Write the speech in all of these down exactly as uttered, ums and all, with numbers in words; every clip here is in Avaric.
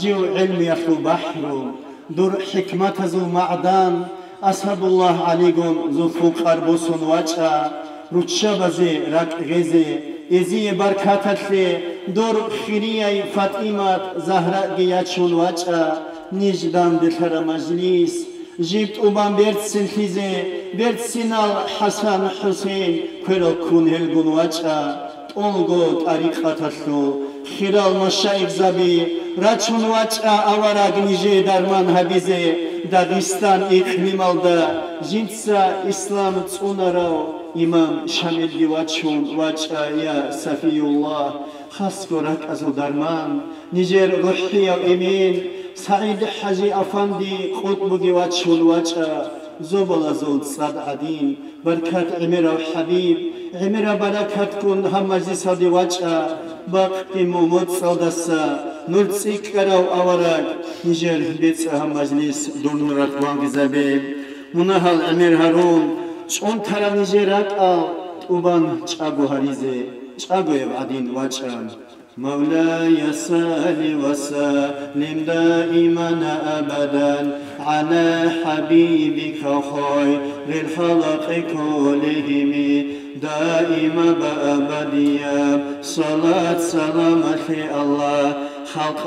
Жив гӀилмиялъул бахӀру, дур хӀикматазул магӀдан, Асадуллагь ГӀалигун Зулфукъар босун вачӀа, руччабазе ракӀ гъезе, эзие баркаталъе дур хирияй ФатӀимат Загьраги ячун вачӀа, ниж данделъара мажлис, жиб тӀубан берцинлъизе, берцинал ХӀасан-ХӀусейн кверал ккун гьелгун вачӀа. ТӀолго тӀарикъаталъул хирал машаихзаби рачун вачӀа авараг нижее дарман гьабизе, Дагъистан икълималда жинца ислам цӀунарав имам Шамилги вачун вачӀа, я Сафиюллагь, хасго ракӀазул дарман, нижер рухӀияв эмин СагӀид-хӀажи-афанди Къутбуги вачун вачӀа, зобалазул цӀад гӀадин. Баркат гӀемерав ХӀабиб, гӀемераб баракатгун гьаб мажлисалде вачӀа, бакъги мун моцӀалдаса нур цӀикӀкӀарав авараг, нижер бецӀа гьаб мажлис дурнурат вангизабе. Мунагьал гӀемер гьарун, чӀунтараб нижер ракӀал тӀубан чӀаго гьаризе, чӀагояб гӀадин вачӀа. مولاي صل وسلم دائما أبدا على حبيبك خير الخلق كلهم. دائما أبديا صلاة سلام على الله خلق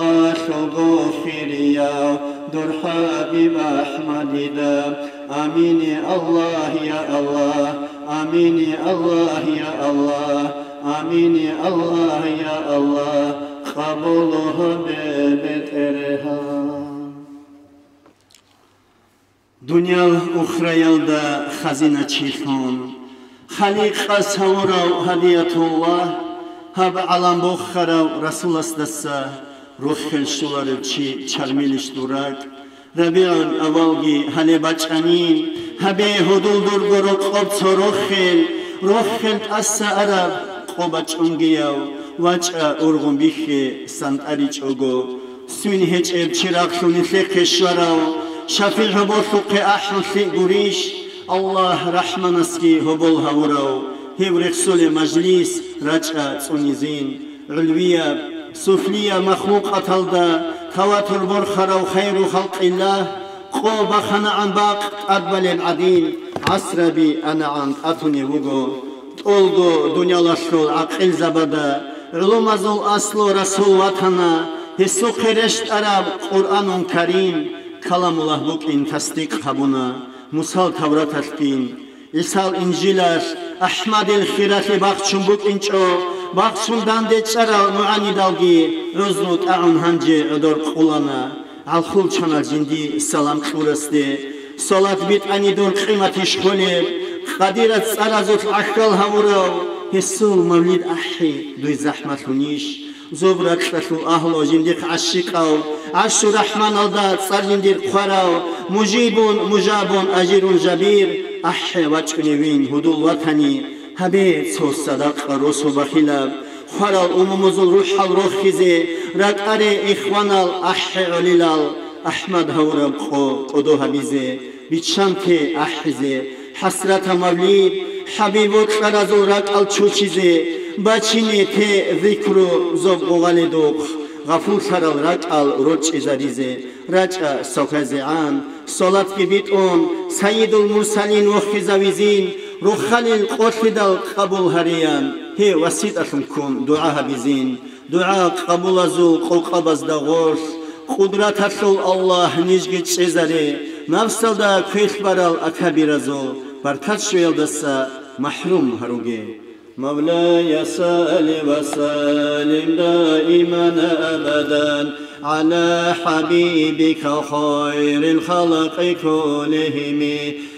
الغفريا دور حبيب أحمد دا. آمين يا الله يا الله، آمين يا الله يا الله. Амин, я Аллагь, я Аллагь, къабул гьабе, БетӀергьан. Дуниял ухраялда хазиначилъун, Халикъас гьавурав гьадиятуллагь, гьаб гӀалам бухарав Расуласдаса рохел щоларев чи чармилищ дураг? РабигӀул аввалги гьале бачӀанин, гьабе гьудул дурго рокъоб цо рохел, рохел тӀаса араб къо бачӀунгияв, вачӀа ургъун бихье сантӀаричӀого. Свин гьечӀеб чирагълъун нилъехъе щварав, шафигӀ гьоболлъухъе ахӀун лъикӀ гурищ? Аллагь рахӀманасги гьобол гьавурав, гьев рехсолеб мажлис рачӀа цӀунизин. ГӀулвияб, суфлияб махлукъаталда таватур борхарав хайру халкъиллагь, къо баханагӀан бакъ тӀадбалеб гӀадин, гӀасраби анагӀан тӀатунев вуго. ТӀолго дуниялалъул гӀакъилзабада гӀулумазул аслу Расул ватана, гьесухъе рещтӀараб Къуръанун Карим, Каламуллагь букӀин тасдикъ гьабуна. Мусал Тавраталъгин, ГӀисал Инжилалъ, АхӀмадил хиралъе бахчун букӀинчӀо, бахчун данде чӀарал мугӀанидалги гӀузру тӀагӀун гьанже гӀодор къулана. ГӀалхулчана жинди салам кьурасде. Салат битӀани дун къиматищ холеб, Къадират цӀаразулъ гӀахьал гьавурав, гьесул мавлид ахӀи, дуй захӀмалъунищ? Зоб ракьалъул агьлу жиндихъ гӀащикъав, ГӀаршурахӀманалда цӀар жиндир хъварав, мужибун, мужабун, ажирун жабир, ахӀе вачӀуневин гьудул ватани, гьабе цо садакъа росу бахилаб, хварал умумузул рухӀал рохизе, ракӀаре ихванал ахӀе гӀолилал, АхӀмад гьавураб къо кӀодо гьабизе. Биччанте ахӀизе, хӀасрата мавлид, хӀабиб вокьаразул ракӀал чучизе, бачине те зикру зоб гъугъалидухъ, гъафуллъарал ракӀал рорчӀизаризе, рачӀа сахвазегӀан, салатги битӀун, Сайидул Мурсалин вохизавизин, руххалил къолъидал къабул гьариян, гьев васитӀалъун ккун дугӀа гьабизин. ДугӀа къабулазул къокъабазда гъорлъ, Къудраталъул Аллагь, нижги чӀезаре, нафсалда квелъ барал акабиразул баркат щвеялдаса махӀрум гьаруге. مولاي صل وسلم دائما أبدا على حبيبك خير الخلق كلهم.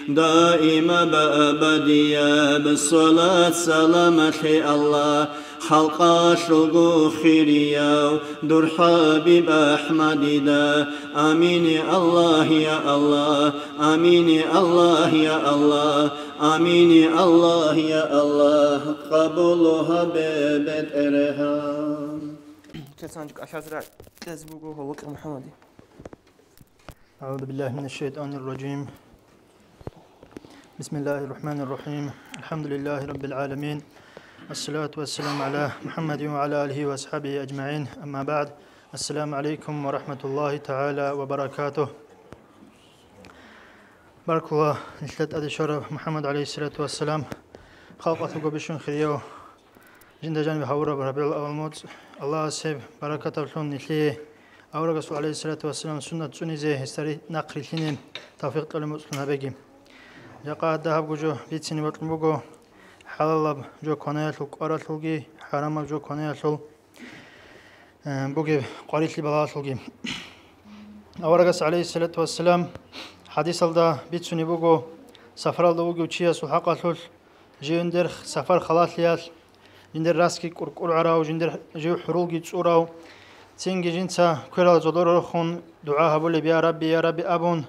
دائما أبديا بالصلاة سلام على الله. Халкъалъулго хирияв дур ХӀабиб АхӀмадида. Амин, я Аллагь, я Аллагь, амин, я Аллагь, я Аллагь, амин, я Аллагь, я Аллагь, къабул гьабе, БетӀергьан. Кецанчик алъазра кьез буго гьолокъи МухӀаммади. أعوذ بالله من الشيطان الرجيم. بسم الله الرحمن الرحيم. الحمد لله رب العالمين. الصلاة والسلام على محمد وعلى آله وأصحابه أجمعين. أما بعد. Ассаламу алейкум ва рахматуллахи тагӀала ва баракатух. Баркула нилъер тӀаде щвараб МухӀаммад, гӀалейхиссалату вассалам, халкъалъулго бищун хирияв, жинда жаниб гьавураб РабигӀул-аввал моцӀ. Аллагьас гьеб баракатаблъун нилъее аварагасул, гӀалейхиссалату вассалам, суннат цӀунизе гьесда ри-, нахъ рилълъине тавфикъ кьолеб моцӀлъун гьабеги. Жакъа гьадаб гьабго жо бицине бокьун буго, хӀалалаб жо кванаялъул кӀваралъулги, хӀарамаб жо кванаялъул э, бугеб къварилъи балагьалъулги. Аварагас, гӀалейхиссалату вассалам, хӀадисалда бицунеб буго, сафаралда вугев чиясул хӀакъалъулъ, жив жиндир сафар халалъиялъ, жиндир расги кӀуркӀургӀарав, жиндир жив хӀурулги цӀурав, цинги жинца кверал зодор рорхун дугӀа гьабулеб: «Я Рабби, я Рабби», – абун,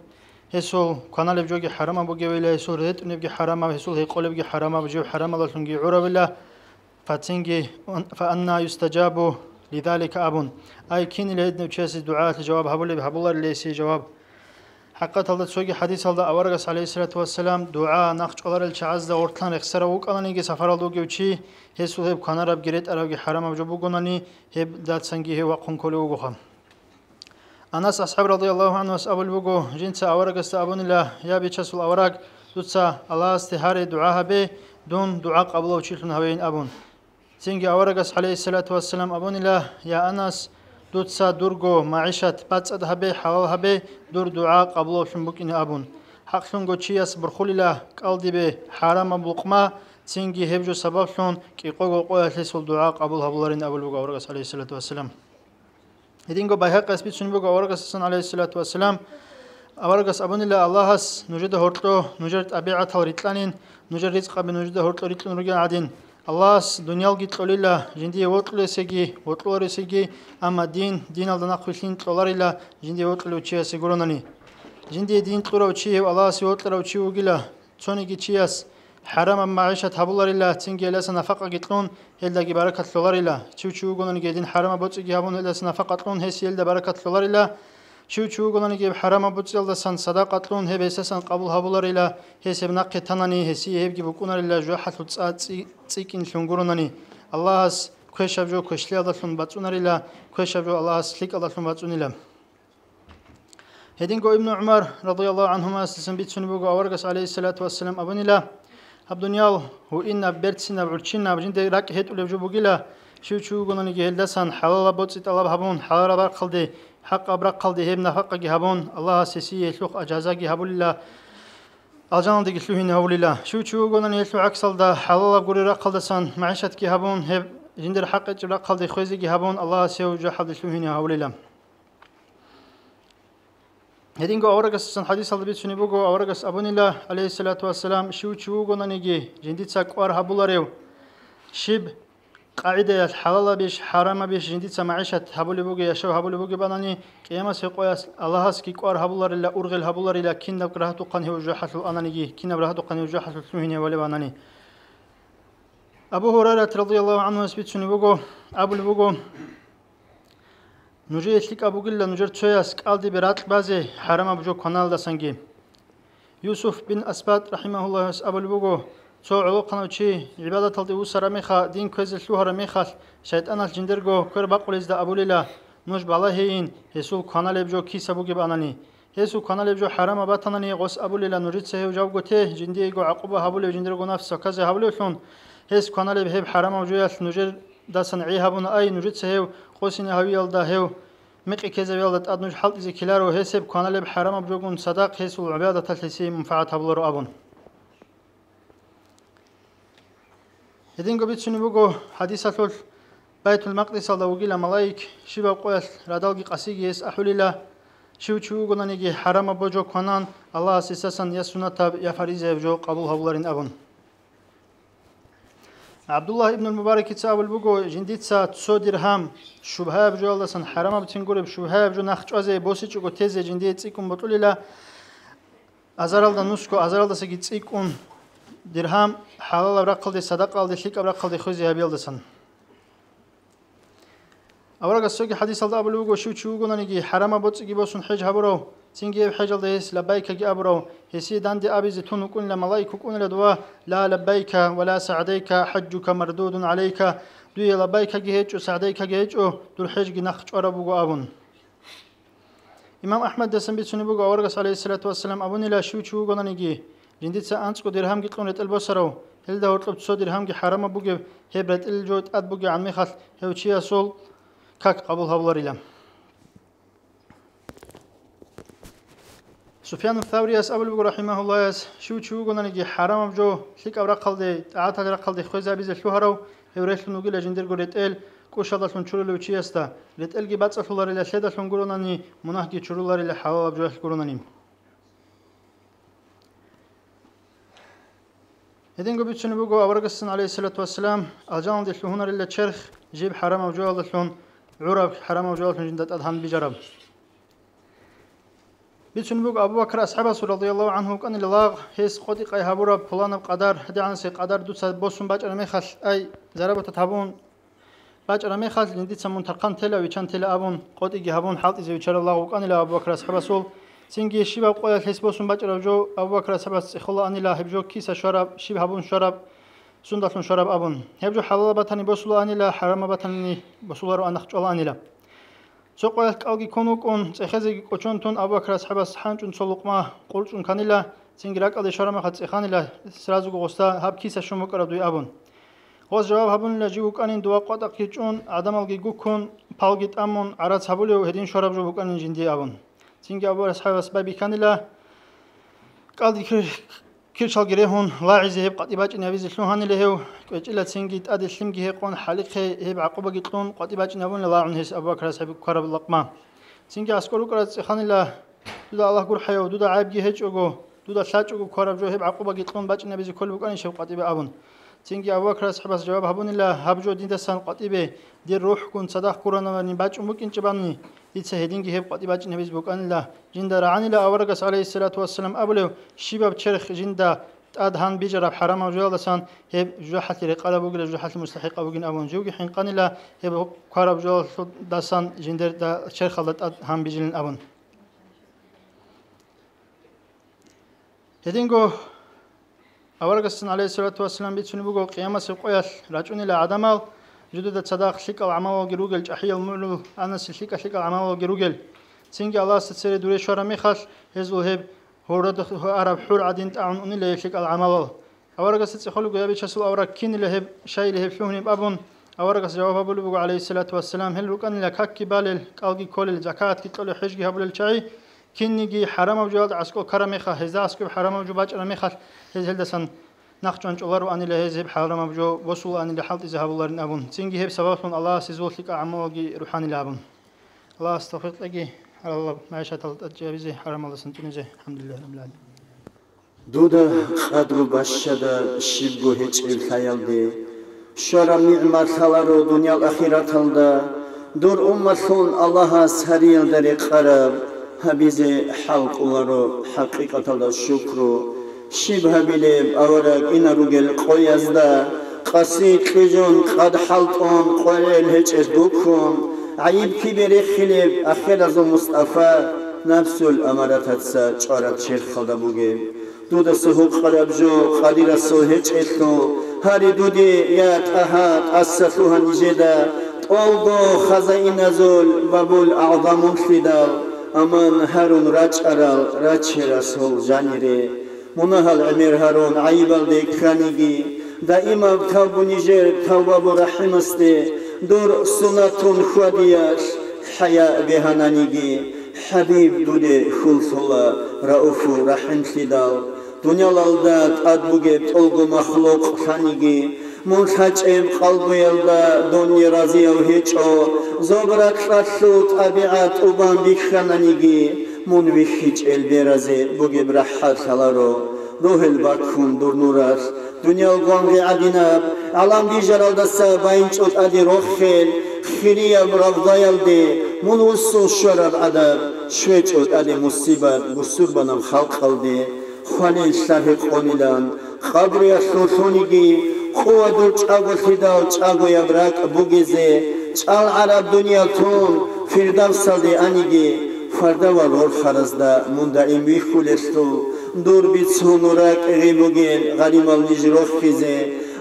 гьесул кваналеб жоги хӀарамаб бугевила, гьесул ретӀунебги хӀарамаб, гьесул гьекъолебги хӀарамаб, жив хӀарамалалъунги гӀуравила, Фацинги, «Фаанна юстаджабу лидалика», – абун. Ай, кинила гьединав чиясе дугӀаялъе жаваб гьабулеб, гьабуларила гьесие жаваб? ХӀакъаталда цоги хӀадисалда аварагас, гӀалейхиссалату вассалам, дугӀа нахъ чӀваларел чагӀазда гъортлъан рехсарав вукӀананиги сафаралда вугев чи, гьесул гьеб кванарабги ретӀарабги хӀарамаб жо бугонани, гьеб дацанги гьев вахъун кколев вугоха. Анас асхӀаб радияллагьу гӀанхуяс абулеб буго, жинца аварагасда абунила: «Я бичасул авараг, дуца Аллагьасде гьаре дугӀа гьабе, дун дугӀа къабулав чилъун гьавейин», – абун. Цинги аварагас, гӀалейхиссалату вассалам, абунила: «Я Анас, дуца дурго магӀишат бацӀцӀад гьабе, хӀалал гьабе, дур дугӀа къабулавлъун букӀине», – абун. ХӀакълъунго чияс борхулила кӀалдибе хӀарамаб лукъма, цинги гьеб жо сабаблъун кӀикъого къоялъ гьесул дугӀа къабул гьабуларин абулеб буго аварагас, гӀалейхиссалату вассалам. Гьединго Байгьакъияс бицунеб буго аварагасдасан, гӀалейхиссалату вассалам, аварагас абунила: «Аллагьас нужеда гьоркьо нужер тӀабигӀатал рикьанин, нужер ризкъаби нужеда гьоркьо рикьун ругел гӀадин. Аллагьас дуниялги кьолила, жиндие вокьулесеги, вокьуларесеги, амма дин, диналда нахъвилълъин кьоларила, жиндие вокьулев чиясе гуронани. Жиндие дин кьурав чи гьев Аллагьасе вокьарав чи вугила». Цониги чияс хӀарамаб магӀишат гьабуларила, цинги гьелдаса нафакъаги кьун, гьелдаги баракат лъоларила. Чи вугонаниги гьедин хӀарамаб боцӀиги гьабун, гьелдаса нафакъа кьун, гьесие гьелда баракат лъоларила. Чи вугонаниги гьеб хӀарамаб боцӀиялдасан садакъа кьун, гьеб гьесасан къабул гьабуларила, гьес гьеб нахъе танани, гьесие гьебги букӀунарила жужахӀалъул цӀа цӀи-, цӀикӀкӀинлъун гуронани. Аллагьас квешаб жо квешлъиялдалъун бацӀцӀунарила, квешаб жо Аллагьас лъикӀалдалъун бацӀцӀунила. Гьединго Ибну ГӀумар радияллагьу гӀанхумаасдасан бицунеб буго, аварагас, гӀалейхиссалату вассалам, абунила: «Гьаб дуниял гьуинаб, берцинаб, гӀурччинаб жинда ракӀ гьетӀулеб жо бугила, щив чи вугонаниги гьелдасан хӀалалаб боцӀи тӀалаб гьабун, хӀалалаб рахъалде, хӀакъаб рахъалде гьеб нафакъаги гьабун, Аллагьас гьесие гьелъухъ жазаги гьабулила, алжаналдеги лъугьине гьавулила. Щив чи вугонани гьелъул гӀаксалда, хӀалалаб гурел рахъалдасан магӀишатги гьабун, гьеб жиндир хӀакъ гьечӀеб рахъалде хвезеги гьабун, Аллагьас гьев жужахӀалде лъугьине гьавулила». Гьединго аварагасдасан хӀадисалда бицунеб буго, аварагас абунила, гӀалейхиссалату вассалам: «Щив чи вугонаниги жиндица кӀвар гьабуларев, щиб къагӀидаялъ хӀалалабищ, хӀарамабищ жиндица магӀишат гьабулеб бугеб, яшав гьабулеб бугеб анани, къиямасеб къоялъ Аллагьасги кӀвар гьабуларила, ургъел гьабуларила, кинаб рагьдухъан гьев жужахӀалъул ананиги, кинаб рагьдухъан гьев жужахӀалъул лъугьине валев анани». Абу Гьурайрат радияллагьу гӀанхуяс бицунеб буго, абулеб буго: «Нужее лъикӀаб бугилла нужер цояс кӀалдибе ракь базе хӀарамаб жо кваналдасанги». Юсуф бин Асбат рахӀимагьуллагьас абулеб буго: «Цо гӀолохъанав чи гӀибадаталде вусараб мехалъ, дин кквезе лъугьараб мехалъ, шайтӀаналъ жиндирго квербакъулезда абулила: „Нуж балагьейин, гьесул кваналеб жо киса бугеб анани“. Гьесул кваналеб жо хӀарамаб батанани, гъос абулила: „Нужеца гьев жавго те, жиндиего гӀакъуба гьабулев, жиндирго нафс саказе гьабулевлъун“. Гьес кваналеб гьеб хӀарамаб жоялъ нужердасан гӀи гьабуна, ай, нужеца гьев къосине гьавиялда, гьев мекъи ккезавиялда тӀад нуж хӀалтӀизе ккеларо, гьес гьеб кваналеб хӀарамаб жогун цадахъ гьесул гӀибадаталъ гьесие мунфагӀат гьабуларо», – абун. Гьединго бицунеб буго хӀадисалъулъ: «Байтул-Макъдисалда вугила малаик, щибаб къоялъ радалги къасиги гьес ахӀулила, щив чи вугонаниги хӀарамаб жо кванан, Аллагьас гьесасан я суннатаб, я фаризаяб жо къабул гьабуларин», – абун. ГӀабдуллагь ибнул Мубаракица абулеб буго: «Жиндица цо диргьам шубгьаяб жоялдасан, хӀарамабцин гуреб шубгьаяб жо нахъ чӀвазе босичӀого тезе жиндие цӀикӀкӀун бокьулила, азаралда нусго, азаралдасаги цӀикӀкӀун диргьам, хӀалалаб рахъалде, садакъаялде, лъикӀаб рахъалде хвезе гьабиялдасан». Аварагас цоги хӀадисалда абулеб буго: «Щив чи вугонаниги хӀарамаб боцӀиги босун хӀеж гьабурав, цинги гьеб хӀежалда гьес лаббайкаги абурав, гьесие данде абизе тун вукӀунила малаик вукӀунила дова: „Ла лаббайка ва ла сагӀдайка, хӀаджука мардудун гӀалайка“, дуе лаббайкаги гьечӀо, сагӀдайкаги гьечӀо, дур хӀежги нахъ чӀвараб буго абун. Имам АхӀмаддасан бицунеб буго, аварагас, гӀалайгьиссалату вассалам, абунила, щив чи вугонаниги, жиндица анцӀго диргьамги кьун ретӀел босарав, гьелда гьоркьоб цо диргьамги хӀарамаб бугеб, гьеб ретӀел жо тӀад бугебгӀан мехалъ, гьев чиясул как къабул гьабуларила. Суфьяну Саврияс абулеб буго, рахӀимагьуллагьас, щив чи вугонаниги хӀарамаб жо лъикӀаб рахъалде, тӀагӀатал рахъалде хвезабизе лъугьарав, гьев релълъун вугила жиндирго ретӀел, кӀушалдалъун чурулев чиясда, ретӀелги бацӀцӀалъуларила лъедалъун гуронани, мунагьги чуруларила хӀалалаб жоялъ гуронани. Гьединго бицунеб буго, аварагасдасан, гӀалайгьиссалату вассалам, алжаналде лъугьунарила черх, жиб хӀарамаб жоялдалъун, гӀураб хӀарамаб жоялдалъун жинда тӀад гьанбижараб. Бицунеб буго, Абу Бакр асхӀабасул, радияллагьу гӀангьу, вукӀанила лагъ, гьес къотӀи-къай гьабураб пуланаб къадар, гьадигӀанасеб къадар дуца босун бачӀараб мехалъ, ай, зарабатат гьабун бачӀараб мехалъ, жиндица мун тархъан тела, виччан тела абун, къотӀиги гьабун, хӀалтӀизе виччараб лагъ вукӀанила Абу Бакр асхӀабасул. Цинги щибаб къоялъ гьес босун бачӀараб жо Абу Бакр асхӀабас цӀехолаанила, гьеб жо киса щвараб, щиб гьабун щвараб, сундалъун щвараб абун. Гьеб жо хӀалалаб батани босулаанила, хӀарамаб батани босулароан нахъ чӀвалаанила. Цо къоялъ кӀалги ккун вукӀун, цӀехезеги кӀочон тун, Абу Бакр асхӀабас хӀанчӀун цо лукъма къурчӀун канила, цинги ракӀалде щвараб мехалъ цӀеханила, сразуго гъосда, гьаб киса щун букӀараб дуе абун. Гъос жаваб гьабунила, жив вукӀанин дова къватӀахъги чӀун, гӀадамалги гуккун, палги тӀамун, гӀарац гьабулев гьедин щвараб жо букӀанин жиндие абун. Цинги Абу Бакр асхӀабас байбихьанила, кӀалги кир-, кирчалги регьун, лагъизе гьеб къватӀибачӀинабизе лъугьанила гьев, кӀвечӀила цинги тӀаде лъимги гьекъон, хӀалихъе гьеб гӀакъубаги кьун, къватӀибачӀинабунила лагъун гьес Абу Бакр асхӀаб кквараб лакъма. Цинги аскӀор рукӀарас цӀеханила, дуда Аллагь гурхӀаяв, дуда гӀайибги гьечӀого, дуда лъачӀого кквараб жо гьеб гӀакъубаги кьун бачӀинабизе кколеб букӀанищ гьеб къватӀибе абун. Цинги Абу Бакр асхӀабас жаваб гьабунила, гьаб жо диндасан къватӀибе, дир рухӀгун цадахъ гуранабани бачӀун букӀинчӀебани, дица гьединги гьеб къватӀибачӀинабизе букӀанила, жинда рагӀанила аварагас, гӀалайгьиссалату вассалам, абулев, щибаб черх жинда тӀад гьанбижараб хӀарамаб жоялдасан гьеб жужахӀалъе рекъараб бугила, жужахӀалъе мустахӀикъаб бугин абун, живги хӀинкъанила гьеб кквараб жоялдасан жиндирда черхалда тӀад гьанбижилин абун. Гьединго аварагасдасан, гӀалайгьиссалату вассалам, бицунеб буго, къиямасеб къоялъ рачӀунила гӀадамал, жидеда цадахъ лъикӀал гӀамалалги ругел, чӀахӀиял мугӀрул анасе лъикӀа-лъикӀал гӀамалалги ругел. Цинги Аллагьасда цере дуре щвараб мехалъ, гьезул гьеб гьоркьоб араб хӀур гӀадин тӀагӀун унила гьел лъикӀал гӀамалал. Аварагасда цӀехолеб буго, я Бичасул авараг, кинила гьеб, щайила гьеб лъугьунеб абун, аварагас жаваб гьабулеб буго, гӀалайгьиссалату вассалам, гьел рукӀанила какги балел, кӀалги кколел, закатги кьолел, хӀежги гьабулел чагӀи, кинниги хӀарамаб жоялда аскӀоб ккараб мехалъ, гьезда аскӀоб хӀарамаб жо бачӀараб мехалъ, гьез гьелдасан нахъ чӀван чӀолароанила, гьез гьеб хӀарамаб жо босулаанила хӀалтӀизе гьабуларин абун, цинги гьеб сабаблъун Аллагьас гьезул лъикӀал гӀамалалги рухӀанила абун. Аллагьас тавфикъ кьеги, гьалаб магӀишаталда тӀадчӀей гьабизе, хӀарамалдасан тӀунизе. АлхӀамдулиллагьи раббил гӀаламин. Дуда къадру бащада щибго гьечӀеб лъаялде, щвараб нигӀмат лъаларо дуниял ахираталда, дур умматлъун Аллагьас гьариялда рекъараб гьабизе хӀал кӀоларо хӀакъикъаталда шукру. Щиб гьабилеб авараг ина ругел къоязда, къаси кьижун къад хӀалтӀун къваригӀел гьечӀеб буккун, гӀайиб кибе рехилеб ахеразул Мустафа, напсул амаратаца чӀвараб черхалда бугеб. Дудаса гьукъараб жо къадирасул гьечӀелъул, гьари дуде, я ТӀагьа, тӀаса лъугьа нижеда, тӀолго хазаиназул бабул агӀзамунлъидал, аман гьарун рачӀарал рачерасул жанире. Мунагьал гӀемер гьарун гӀайибалде кканиги, даимаб тавбу нижер тавбабу рахӀимасде, дур сунатун хьвадиялъ хӀая бегьананиги, ХӀабиб дуде хьул лъола рауфу рахӀимлъидал, дуниялалда тӀад бугеб тӀолго махлукъ лъаниги, мун лъачӀеб къалбуялда дуние разияв гьечӀо, зоб-ракьалъул тӀабигӀат тӀубан бихьананиги, мун вихьичӀел беразе бугеб рахӀат лъаларо, рогьел баккун дур нуралъ, дуниял гвангъи гӀадинаб, гӀалам бижаралдаса байинчӀо тӀаде рохел, хирияб равдаялде, мун вуссун щвараб гӀадаб, щвечӀо тӀаде мусибат бусурбанаб халкъалде, хвалил лъаб гьекъонилан, къабруялъул лъуниги, къуват дур чӀаголъидал чӀагояб ракӀ бугезе, чӀал гӀараб дуниял тун, Фирдавсалде аниги, фардавал рорхаразда мун даим вихьулелъул, дур бицун ракӀги бугел гъаримал ниж рохизе,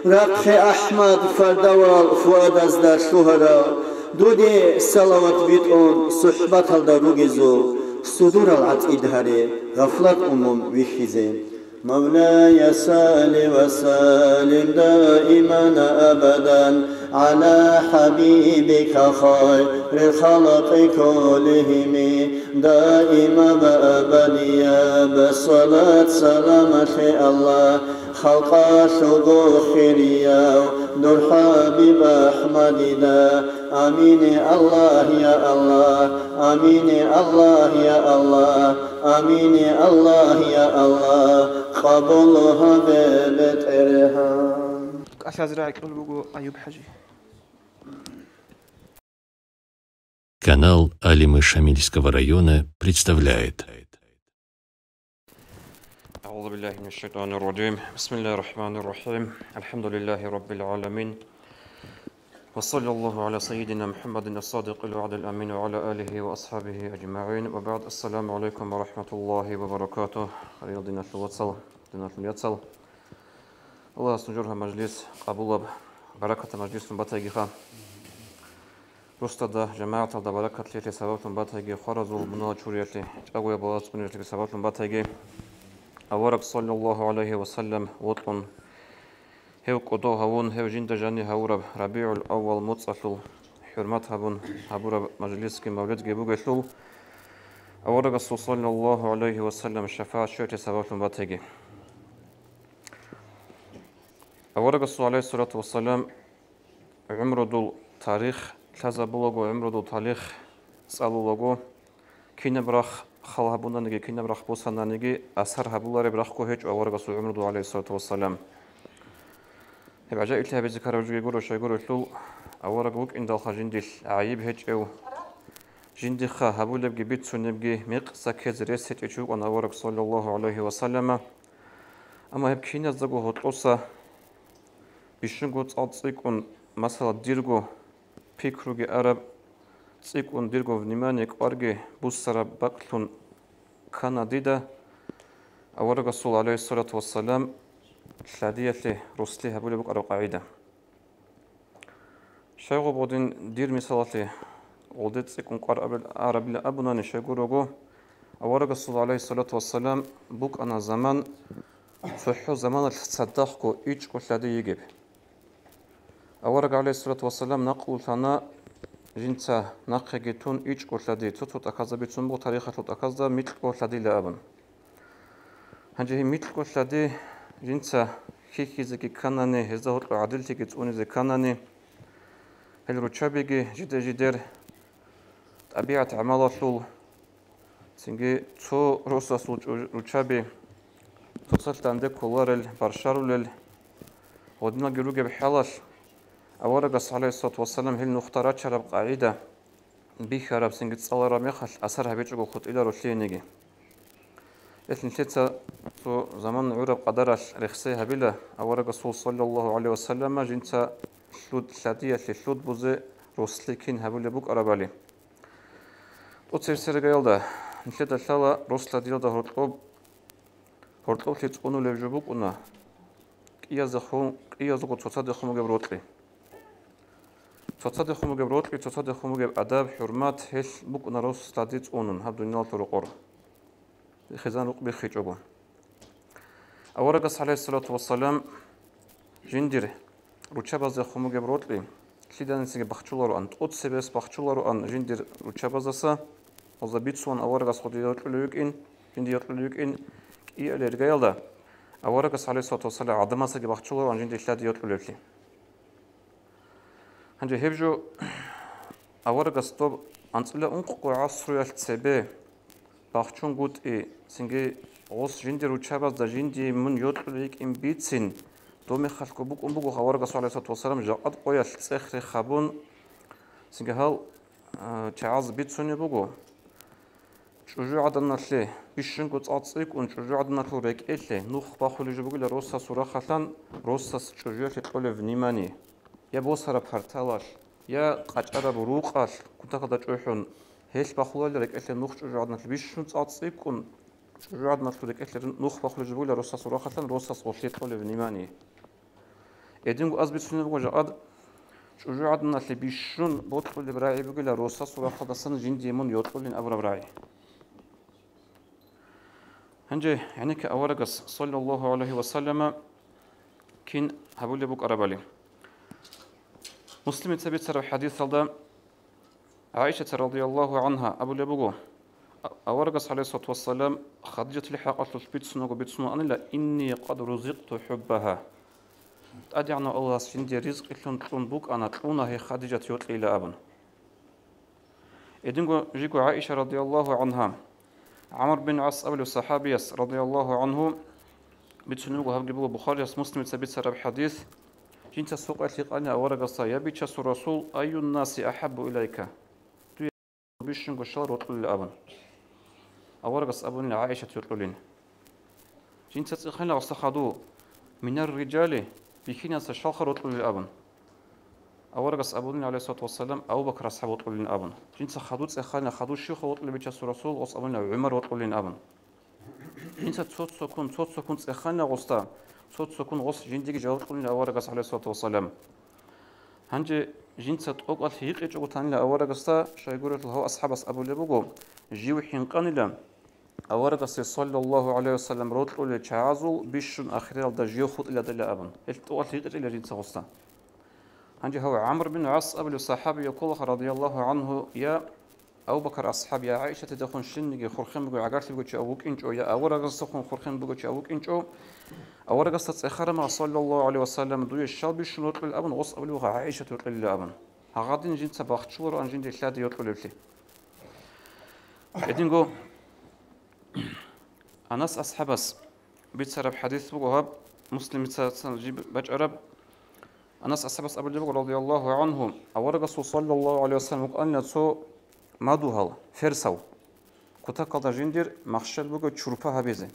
Рахъе, АхӀмад, фардавал фуадазда лъугьарав, дуде салават битӀун сухӀбаталда ругезул, судурал гӀатӀид гьаре, гъафлат умум вихьизе. مولاي صل وسلم دائما أبدا على حبيبك خير الخلق كلهم. دائما أبدا يا بصلاة سلامة الله خلق شوق خير يا نور حبيب أحمد دا. آمين الله يا الله، آمين الله يا الله، آمين الله يا الله, къабул гьабе, БетӀергьан. КӀалъазе рагӀи кьун буго Аюб ХӀажи. Канал Алимы Шамильского района представляет. أعوذ بالله من الشيطان الرجيم. بسم الله الرحمن الرحيم. الحمد لله رب العالمين. وصلى الله على سيدنا محمد الصادق الوعد الأمين وعلى آله وأصحابه أجمعين. وبعد، السلام عليكم ورحمة الله وبركاته. Хириял диналъул вацал, диналъул яцал. Аллагьас нужер гьаб мажлис къабулаб, баракатаб мажлислъун батайгиха. Росдада, жамагӀаталда баракат лъезе сабаблъун батайги, хваразул мунагьал чуриялъе, чӀагояб балагьалда цӀуниялъеги сабаблъун батайги. Авараг, саллаллагьу гӀалайгьи ва саллам, вокьун, гьев кӀодо гьавун, гьев жинда жанив гьавураб РабигӀул-аввал моцӀалъул хӀурмат гьабун гьабураб мажлисги мавлидги бугелъул, аварагасул, саллаллагьу гӀалайгьи ва саллам, шафагӀат щвеялъе сабаблъун батайги. Аварагасул, гӀалайгьиссалату вассалам, гӀумрудул тарих лъазабулаго, гӀумрудул тарих цӀалулаго, кинаб рахъ хал гьабунаниги, кинаб рахъ босананиги, асар гьабулареб рахъго гьечӀо аварагасул гӀумрудул, гӀалайгьиссалату вассалам. Гьеб гӀажаиблъи гьабизе ккараб жоги гуро, щайгурелъул авараг вукӀиндалха жиндилъ гӀайиб гьечӀев, жиндихъа гьабулебги бицунебги мекъса ккезе рес гьечӀев чи вукӀана авараг, саллаллагьу гӀалайгьи ва саллама. Амма гьеб киназдаго гьоркьоса бищунго цӀакъ цӀикӀкӀун, масала, дирго пикруги араб, цӀикӀкӀун дирго внимание кӀварги буссараб бакӀлъун ккана дида аварагасул, гӀалайгьиссалату вассалам, лъадиялъе рослъи гьабулеб букӀараб къагӀида. Щайгу гъодин дир мисалалъе гъолде цӀикӀкӀун кӀвар абил-, арабила абунани, щайгурого, аварагасул, гӀалайгьиссалату вассалам, букӀана заман, цохӀо заманалъ цадахъго ичӀго лъади йигеб. Авараг, гӀалайгьиссалату вассалам, накълулъана, жинца нахъеги тун ичӀго лъади, цо-цо тӀахьазда бицун буго тарихалъул тӀахьазда микьго лъадила абун. Гьанже гьеб микьго лъади жинца хьихьизеги кканани, гьезда гьоркьоб гӀадиллъиги цӀунизе кканани, гьел руччабиги жидер-жидер тӀабигӀат-гӀамалалъул, цинги цо росасул чӀу-, руччаби цоцалъ данде кколарел, барщарулел гьединалги ругеб хӀалалъ, аварагас, гӀалайгьиссалату вассалам, гьел нухда рачараб къагӀида бихьараб, цинги цӀалараб мехалъ асар гьабичӀого хутӀиларо лъиениги. Гьелъ нилъеца цо заман гӀураб къадаралъ рехсей гьабила, аварагасул, саллаллагьу гӀалайгьи ва саллама, жинца лъуд-, лъадиялъе лъуд бузе рослъи кин гьабулеб букӀарабали. ТӀоцебесеб иргаялда нилъеда лъала рос лъадиялда гьоркьоб, гьоркьоблъи цӀунулеб жо букӀуна кӀиязехун, кӀиязего цоцадехун бугеб рокьи. Цоцадехун бугеб рокьи, цоцадехун бугеб адаб, хӀурмат, гьелъ букӀуна рос лъади цӀунун гьаб дуниялалъул рокъор. Хизан рукъ биххичӀого. Аварагас, гӀалайгьиссалату вассалам, жиндир руччабаздехун бугеб рокьи лъиданисеги бахчулароан, тӀоцебесеб бахчулароан жиндир руччабаздаса, гьезда бицун аварагас гъоде йокьулев вукӀин, жинде йокьулев вукӀин кӀиабилеб иргаялда, аварагас, гӀалайгьиссалату вассалам, гӀадамасдаги бахчулароан жинде лъади йокьулевлъи. Гьанже гьеб жо аварагас доб анцӀила ункъго гӀасруялъ цебе бахчунгутӀи, цинги гъос жиндир руччабазда жиндие мун йокьулев йикӀин бицин, доб мехалъго букӀун буго аварагасул, гӀалайгьиссалату вассалам, жакъад къоялъ цӀех-рех гьабун, цинги гьал, а, чагӀаз бицунеб буго. ЧӀужугӀаданалъе, бищунго цӀакъ цӀикӀкӀун чӀужугӀаданалъул рекӀелъе нух бахулеб жо бугила росасул рахъалъан, росас чӀужуялъе кьолеб внимание, я босараб парталалъ, я къачӀараб рукъалъ, кутакалда чӀухӀун, гьелъ бахуларила рекӀелъе нух чӀужугӀаданалъе, бищун цӀакъ цӀикӀкӀун чӀужугӀаданалъул рекӀелъе нух бахулеб жо бугила росасул рахъалъан, росас гъолъие кьолеб внимание. Гьединго аз бицунеб буго жакъад чӀужугӀаданалъе бищун бокьулеб рагӀи бугила росасул рахъалдасан жиндие мун йокьулин абураб рагӀи. Гьанже гӀенекке аварагас, саллаллагьу гӀалайгьи ва саллама, кин гьабулеб букӀарабали. Муслимица бицараб хӀадисалда ГӀаишата радияллагьу гӀангьа абулеб буго, а-, аварагас, гӀалайгьиссалату вассалам, Хадижатил хӀакъалъулъ бицунаго бицунанила: «Инни къад рузикъту хӀуббагьа». ТӀадегӀанав Аллагьас жиндие ризкъилъун кьун букӀана, кьуна гьей Хадижат йокьейила абун. Гьединго жиго ГӀаиша радияллагьу гӀангьа, ГӀамр бин ГӀас абулев сахӀабияс радияллагьу гӀангьу бицунеб буго, гьабги буго Бухарияс, Муслимица бицараб хӀадис, жинца сукъалъ гьикъана аварагасда: «Я бичасул Расул, айюннаси ахӀаббу илайка?» Дуе бищунго щал рокьулел абун. Аварагас абунила ГӀаишат йокьулин. Жинца цӀеханила гъосда хадув: «Минар риджали, бихьинаса щалха рокьулел?» абун. Аварагас абунила, гӀалайгьиссалату вассалам, Абу Бакр асхӀаб вокьулин абун. Жинца хадув цӀеханила, хадув щивха вокьулеб бичасул Расул, гъос абунила ГӀумар вокьулин абун. Жинца цо-цоккун, цо-цоккун цӀеханила гъосда, цо-цоккун гъос жиндиги жаваб кьунила аварагас, гӀалайгьиссалату вассалам. Гьанже жинца тӀокӀалъ гьикъичӀого танила аварагасда, щайгурелъул гьав асхӀабас абулеб буго: «Жив хӀинкъанила аварагасе, саллаллагьу гӀалайгьи вассалам, рокьулел чагӀазул бищун ахиралда жив хутӀиладила», абун. Гьел тӀокӀалъ гьикъичӀила жинца гъосда. Гьанже гьав ГӀамр бин ГӀас абулев сахӀабияв кколаха, радияллагьу гӀангьу, я Абу Бакр асхӀаб, я ГӀаишатидехун щинниги хурхен бугев гӀагарлъи бугев чи абу вукӀинчӀо, я аварагасдехун хурхен бугев чи абу вукӀинчӀо, аварагасда цӀехараб мехалъ, саллаллагьу гӀалайгьи вассалам, дуе щал бищун рокьулел абун, гъос абулеб буго ГӀаишат йокьулила абун. Гьагъадин жинца бахчулароан жинде лъади йокьулеблъи. Гьединго Анас асхӀабас бицараб хӀадис буго гьаб, Муслимицасан жиб бачӀараб. Анас асхӀабас абулеб буго, радияллагьу гӀангьу, аварагасул, саллаллагьу гӀалайгьи вассалам, вукӀанила цо мадугьал, ферсав, кутакалда жиндир махщел буго чурпа гьабизе.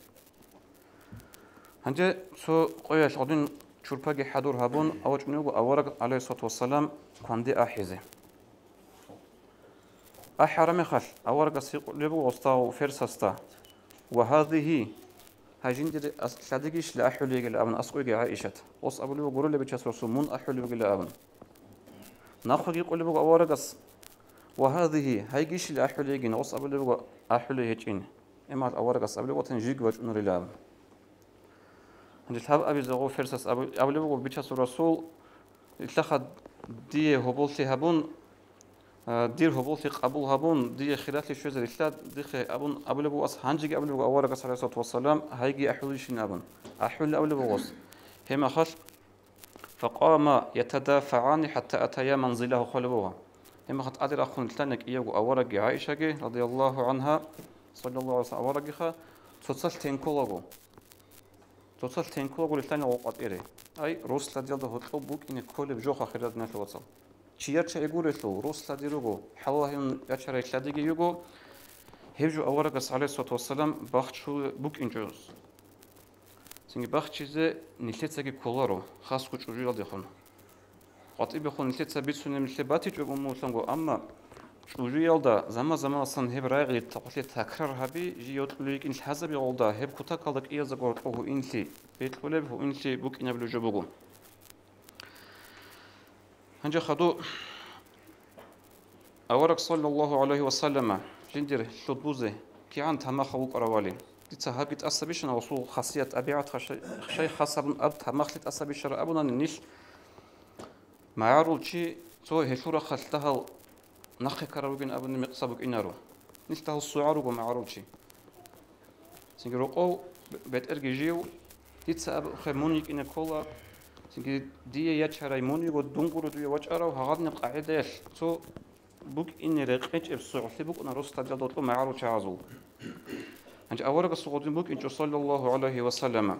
Гьанже цо къоялъ гъодин чурпаги хӀадур гьабун, авачӀунев вуго авараг, гӀалайгьиссалату вассалам, кванде ахӀизе. АхӀараб мехалъ, аварагас гьикъулеб буго гъосда, ферсасда: «Ва гьазигьи, гьай жиндир ас-, лъадигищила ахӀулей йигила?» абун аскӀовеги ГӀаишат. Гъос абулеб буго, гурелеб бичасул Расул, мун ахӀулеб бугила абун. Нахъеги гьикъулеб буго аварагас: «Ва гьазигьи, гьайгищила ахӀулей йигин?» Гъос абулеб буго: «АхӀулей гьечӀин». Гьеб мехалъ аварагас абулеб буго, ватани жибги вачӀунарила абун. Гьанже лъабабизе гъов ферсас абу-, абулеб буго: «Бичасул Расул, илъаха дие гьоболлъи гьабун, а, дир гьоболлъи къабул гьабун, дие хиралъи щвезе рилълъа дихъе», абун абулеб буго, ас гьанжеги абулеб буго аварагас, гӀалайгьиссалату вассалам, гьайги ахӀулищин абун. АхӀулин абулеб буго гъос. Гьеб мехалъ, «Факъама ятадафагӀани хӀатта атая манзилагьу», хъвалеб буго. Гьеб мехалъ тӀаде рахъун рилълъана кӀиявго аварагги ГӀаишаги, радияллагьу гӀангьа, саллаллагьу гӀалайгьи вассалам, аварагиха, цоцалъ тенколаго. Цоцалъ тенколаго рилълъана гъо къватӀире. Ай, рос лъадиялда гьоркьоб букӀине кколеб жо ахират, диналъул вацал. Чияр чагӀи гурелъул, рос лъади руго, хӀалал гьавун ячарай лъадиги йиго, гьеб жо аварагас, гӀалайгьиссалату вассалам, бахчулеб букӀинчӀо. Цинги бахчизе нилъецаги кколаро, хасго чӀужуялдехун. КъватӀибехун нилъеца бицунеб нилъее батичӀо умумулъанго, амма чӀужуялда заман-заманалъан гьеб рагӀи тахъулъе такрар гьаби, жий йокьулей йикӀин лъазабигъулда, гьеб кутакалда кӀиязего гьоркьоб гьуинлъи, бекьулеб гьуинлъи букӀинабулеб жо буго. Гьанже хадув авараг, саллаллагьу гӀалайгьи вассаллама, жиндир лъудбузе кигӀан тамахал вукӀаравали. Дица гьабги тӀаса бищана, гъосул хасият, тӀабигӀат хашай-, хашай хас гьабун аб тамахлъи тӀаса бищара абунани, нилъ магӀарул чи цо гьелъул рахъалъ дагьал нахъе ккарав вугин абуни мекъса букӀинаро. Нилъ дагьал сугӀал руго магӀарул чи. Цинги рокъов бетӀерги жив, дица абухъе мун йикӀине ккола, цинги дие ячарай мун йиго, дун гуро дуе вачӀарав, гьагъадинаб къагӀидаялъ цо букӀине рекъечӀеб сугӀлъи букӀуна рос лъадиялда гьоркьоб магӀарул чагӀазул. Гьанже аварагасул гъодин букӀинчӀо, саллаллагьу гӀалайгьи вассаллама.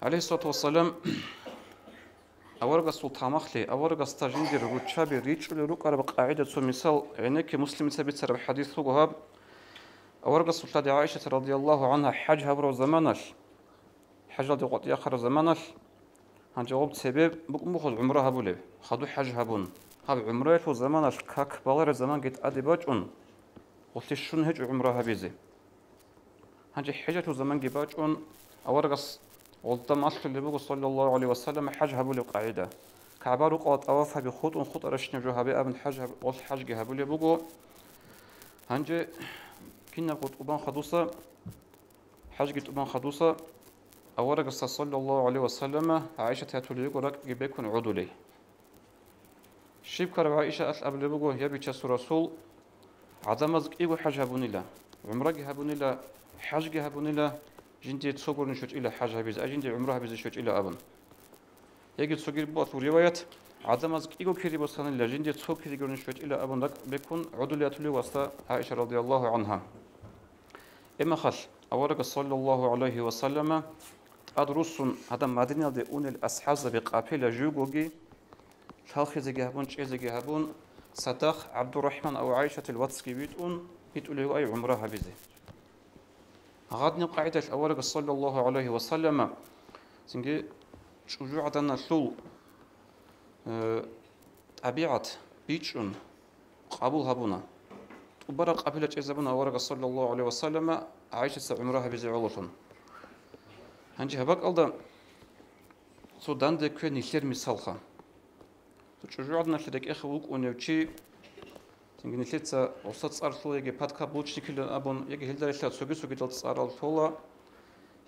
ГӀалайгьиссалату вассалам, аварагасул тамахлъи, аварагасда жиндир руччаби ричӀчӀулел рукӀараб къагӀида цо мисал, гӀенекке Муслимица бицараб хӀадис буго гьаб. Аварагасул лъади ГӀаишат радияллагьу гӀангьа хӀаж гьабураб заманалъ, хӀажалде къватӀире ахъараб заманалъ, гьанже гъоб цебе букӀун буго гӀумра гьабулеб, хадув хӀаж гьабун. Гьаб гӀумраялъул заманалъ как балареб заманги тӀаде бачӀун, гъолъие щун гьечӀо гӀумра гьабизе. Гьанже хӀежалъул заманги бачӀун, аварагас Гъолда малъулеб буго, саллаллагьу гӀалайгьи ва саллам, хӀаж гьабулеб къагӀида. КагӀба-рукъалда тӀавафаби хутӀун хутӀаращинаб жо гьабиабун хӀаж гьаб-, гъолъ хӀажги гьабулеб буго. Гьанже кинабго тӀубан хадуса, хӀажги тӀубан хадуса, аварагасда, саллаллагьу гӀалайгьи ва саллам, ГӀайшат ятулеб буго ракӀги бекун гӀодулей. Щиб ккараб ГӀайшат абулеб буго: «Я, Бичасул Расул, гӀадамаз кӀиго хӀаж гьабунила, гӀумраги гьабунила, хӀажги гьабунила, жинде цо гурони щвечӀила хӀаж гьабизе, а жинде гӀумра гьабизе щвечӀила», – абун. Яги цоги буго риваят: «ГӀадамаз кӀиго кири босанила, жинде цо кири гурони щвечӀила», – абун ракӀ бекун гӀодулей ятулев васда ГӀайша, радияллагьу гӀангьа. Гьебмехалъ аварагас, саллаллагьу гӀалайгьи ва саллам, тӀад руссун гьадаб Мадинаялде унел асхӀабзаби къапила жугоги лъалхизеги гьабун, чӀезеги гьабун, цадахъ ГӀабдуррахӀман ав ГӀайшатил вацги витӀун, витӀулев вугӀай гӀумра гьабизе. Гьадинаб къагӀидалъ аварагас, саллаллагьу гӀалайгьи ва саллам, цинги чӀужугӀаданалъул, э, тӀабигӀат бичӀчӀун къабул гьабуна. ТӀубараб къапила чӀезабуна аварагас, саллаллагьу гӀалайгьи ва саллам, ГӀайшатица гӀумра гьабизе гӀололъун. Гьанже гьаб бакӀалда цо данде ккве нилъер мисалха. Цо чӀужугӀаданалъе рекӀехъе вукӀунев чи, цинги нилъеца гъоса цӀар лъола яги подкаблучникилан абун, яги гьелда релълъарал цоги-цогидал цӀарал лъола,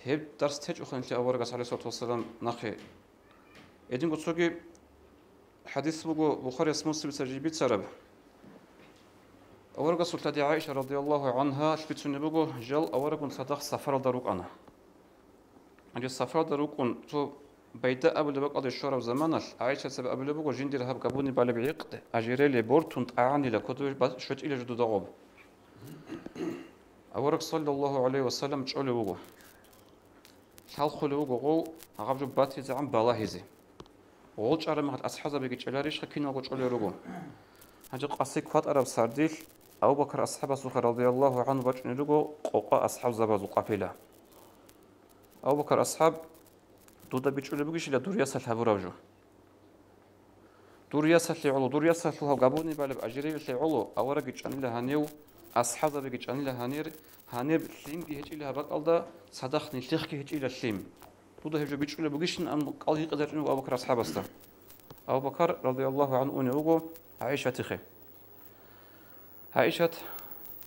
гьеб дарс течӀоха нилъее аварагас, гӀалайгьиссалату вассалам, нахъе. Гьединго цоги хӀадис буго Бухарияс, Муслимица жиб бицараб. Аварагасул лъади ГӀайша, радияллагьу гӀангьа, бицунеб буго, жал аварагун цадахъ сапаралда рукӀана. Гьанже сапаралда рукӀун, цо Байда абулеб бакӀалде щвараб заманалъ, ГӀайшатица абулеб буго, жиндир гьаб габуни балеб гӀикъ, ожерелье, бортун тӀагӀанила, кодобе ба-, щвечӀила жо дуда гъоб. Авараг, саллаллагьу гӀалайгьи ва саллам, чӀолев вуго. Лъалхулев вуго гъов гьаб жо батизегӀан балагьизе. Гъол чӀараб мехалъ асхӀабзабиги чӀеларищха, киналго чӀолел руго. Гьанже къаси кватӀараб сардилъ Абу Бакр асхӀабасухъа, радияллагьу гӀангьу, бачӀунел руго къокъа асхӀабзабазул къапила. Абу Бакр асхӀаб: «Дуда бичӀчӀулеб бугищила дур ясалъ гьабураб жо? Дур ясалъе гӀоло, дур ясалъул гьаб габуни балеб ожерельелъе гӀоло аварагги чӀанила гьанив, асхӀабзабиги чӀанила гьанир, гьаниб лъимги гьечӀила гьаб бакӀалда, цадахъ нилъехъги гьечӀила лъим. Дуда гьеб жо бичӀчӀулеб бугищин», – ан кӀал гьикъизарин вуго Абу Бакр асхӀабасда. Абу Бакр, радияллагьу гӀангьу, унев вуго ГӀайшатихъе. ГӀайшат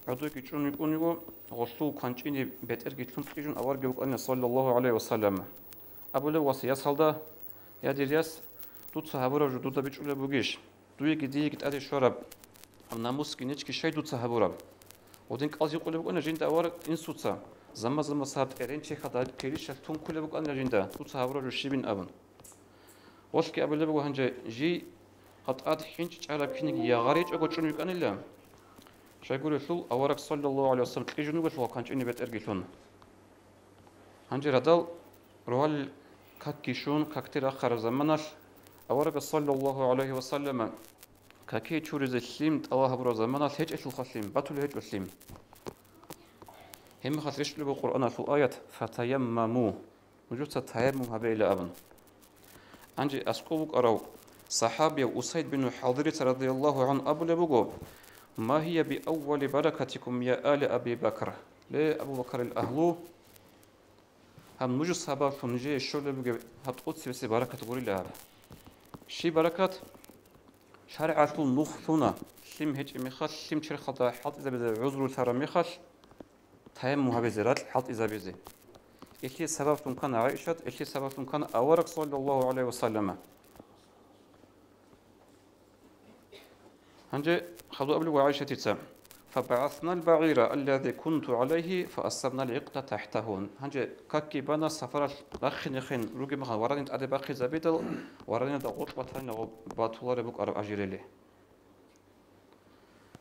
гӀодойги чӀун йикӀун йиго, гъолъул кванчӀине бетӀерги лъун кьижун аварагги вукӀанила, саллаллагьу гӀалайгьи ва саллам. Абулеб вуго ясалда: «Я, дир яс, дуца гьабураб жо дуда бичӀчӀулеб бугищ? Дуеги диеги тӀаде щвараб гьаб намусги нечги щай дуца гьабураб?» Гъодин кӀал гьикъулеб букӀана жинда авараг инсуца, заман-заманалъ гьаб тӀеренчехьалда кирищалъ тункулеб букӀанила жинда, дуца гьабураб жо щибин абун. Гъолъги абулеб буго гьанже, жий гьаб тӀад хӀинчӀи чӀараб киниги ягъаричӀого чӀун вукӀанила. Щайгурелъул авараг, саллаллагьу гӀалайгьи ва саллам, кьижун вуго лъугьа кванчӀине бетӀерги лъун. Гьанже радал рогьалил какги щун, какде рахъараб заманалъ аварагас, саллаллагьу гӀалайгьи ва саллам, какие чуризе лъим тӀалаб гьабураб заманалъ гьечӀелъулха лъим, батулеб гьечӀо лъим. Гьебмехалъ рещтӀулеб буго Къуръаналъул аят: «Фатаяммаму». Нужеца таяммум гьабейила абун. Гьанже аскӀов вукӀарав сахӀабияв Усайд бину ХӀудайрица, радияллагьу гӀангьу, абулеб буго: «Ма гьия би аввали баракатикум, я али Аби Бакр». Ле, Абу Бакарил агьлу, гьаб нуж сабаблъун нижее щолеб бугеб гьаб тӀоцебесеб баракат гурила гьаб. Щиб баракат? ШаригӀалъул нух лъуна, лъим гьечӀеб мехалъ, лъим черхалда хӀалтӀизабизе гӀузру лъараб мехалъ, таяммум гьабизе, ракь хӀалтӀизабизе. Илъе сабаблъун ккана ГӀайшат, илъе сабаблъун ккана авараг, саллаллагьу гӀалайгьи ва саллама. Гьанже хадуб абулеб буго ГӀайшатица: «ФабагӀаснал багӀира аллази кунту гӀалайгьи фаасабнал гӀикъда тахӀтагьу». Гьанже какги бана, сапаралъ рахъинехъин ругеб мехалъ варанин тӀаде бахъизабидал, варанинда гъоркь батанила гъоб батулареб букӀараб ожерелье.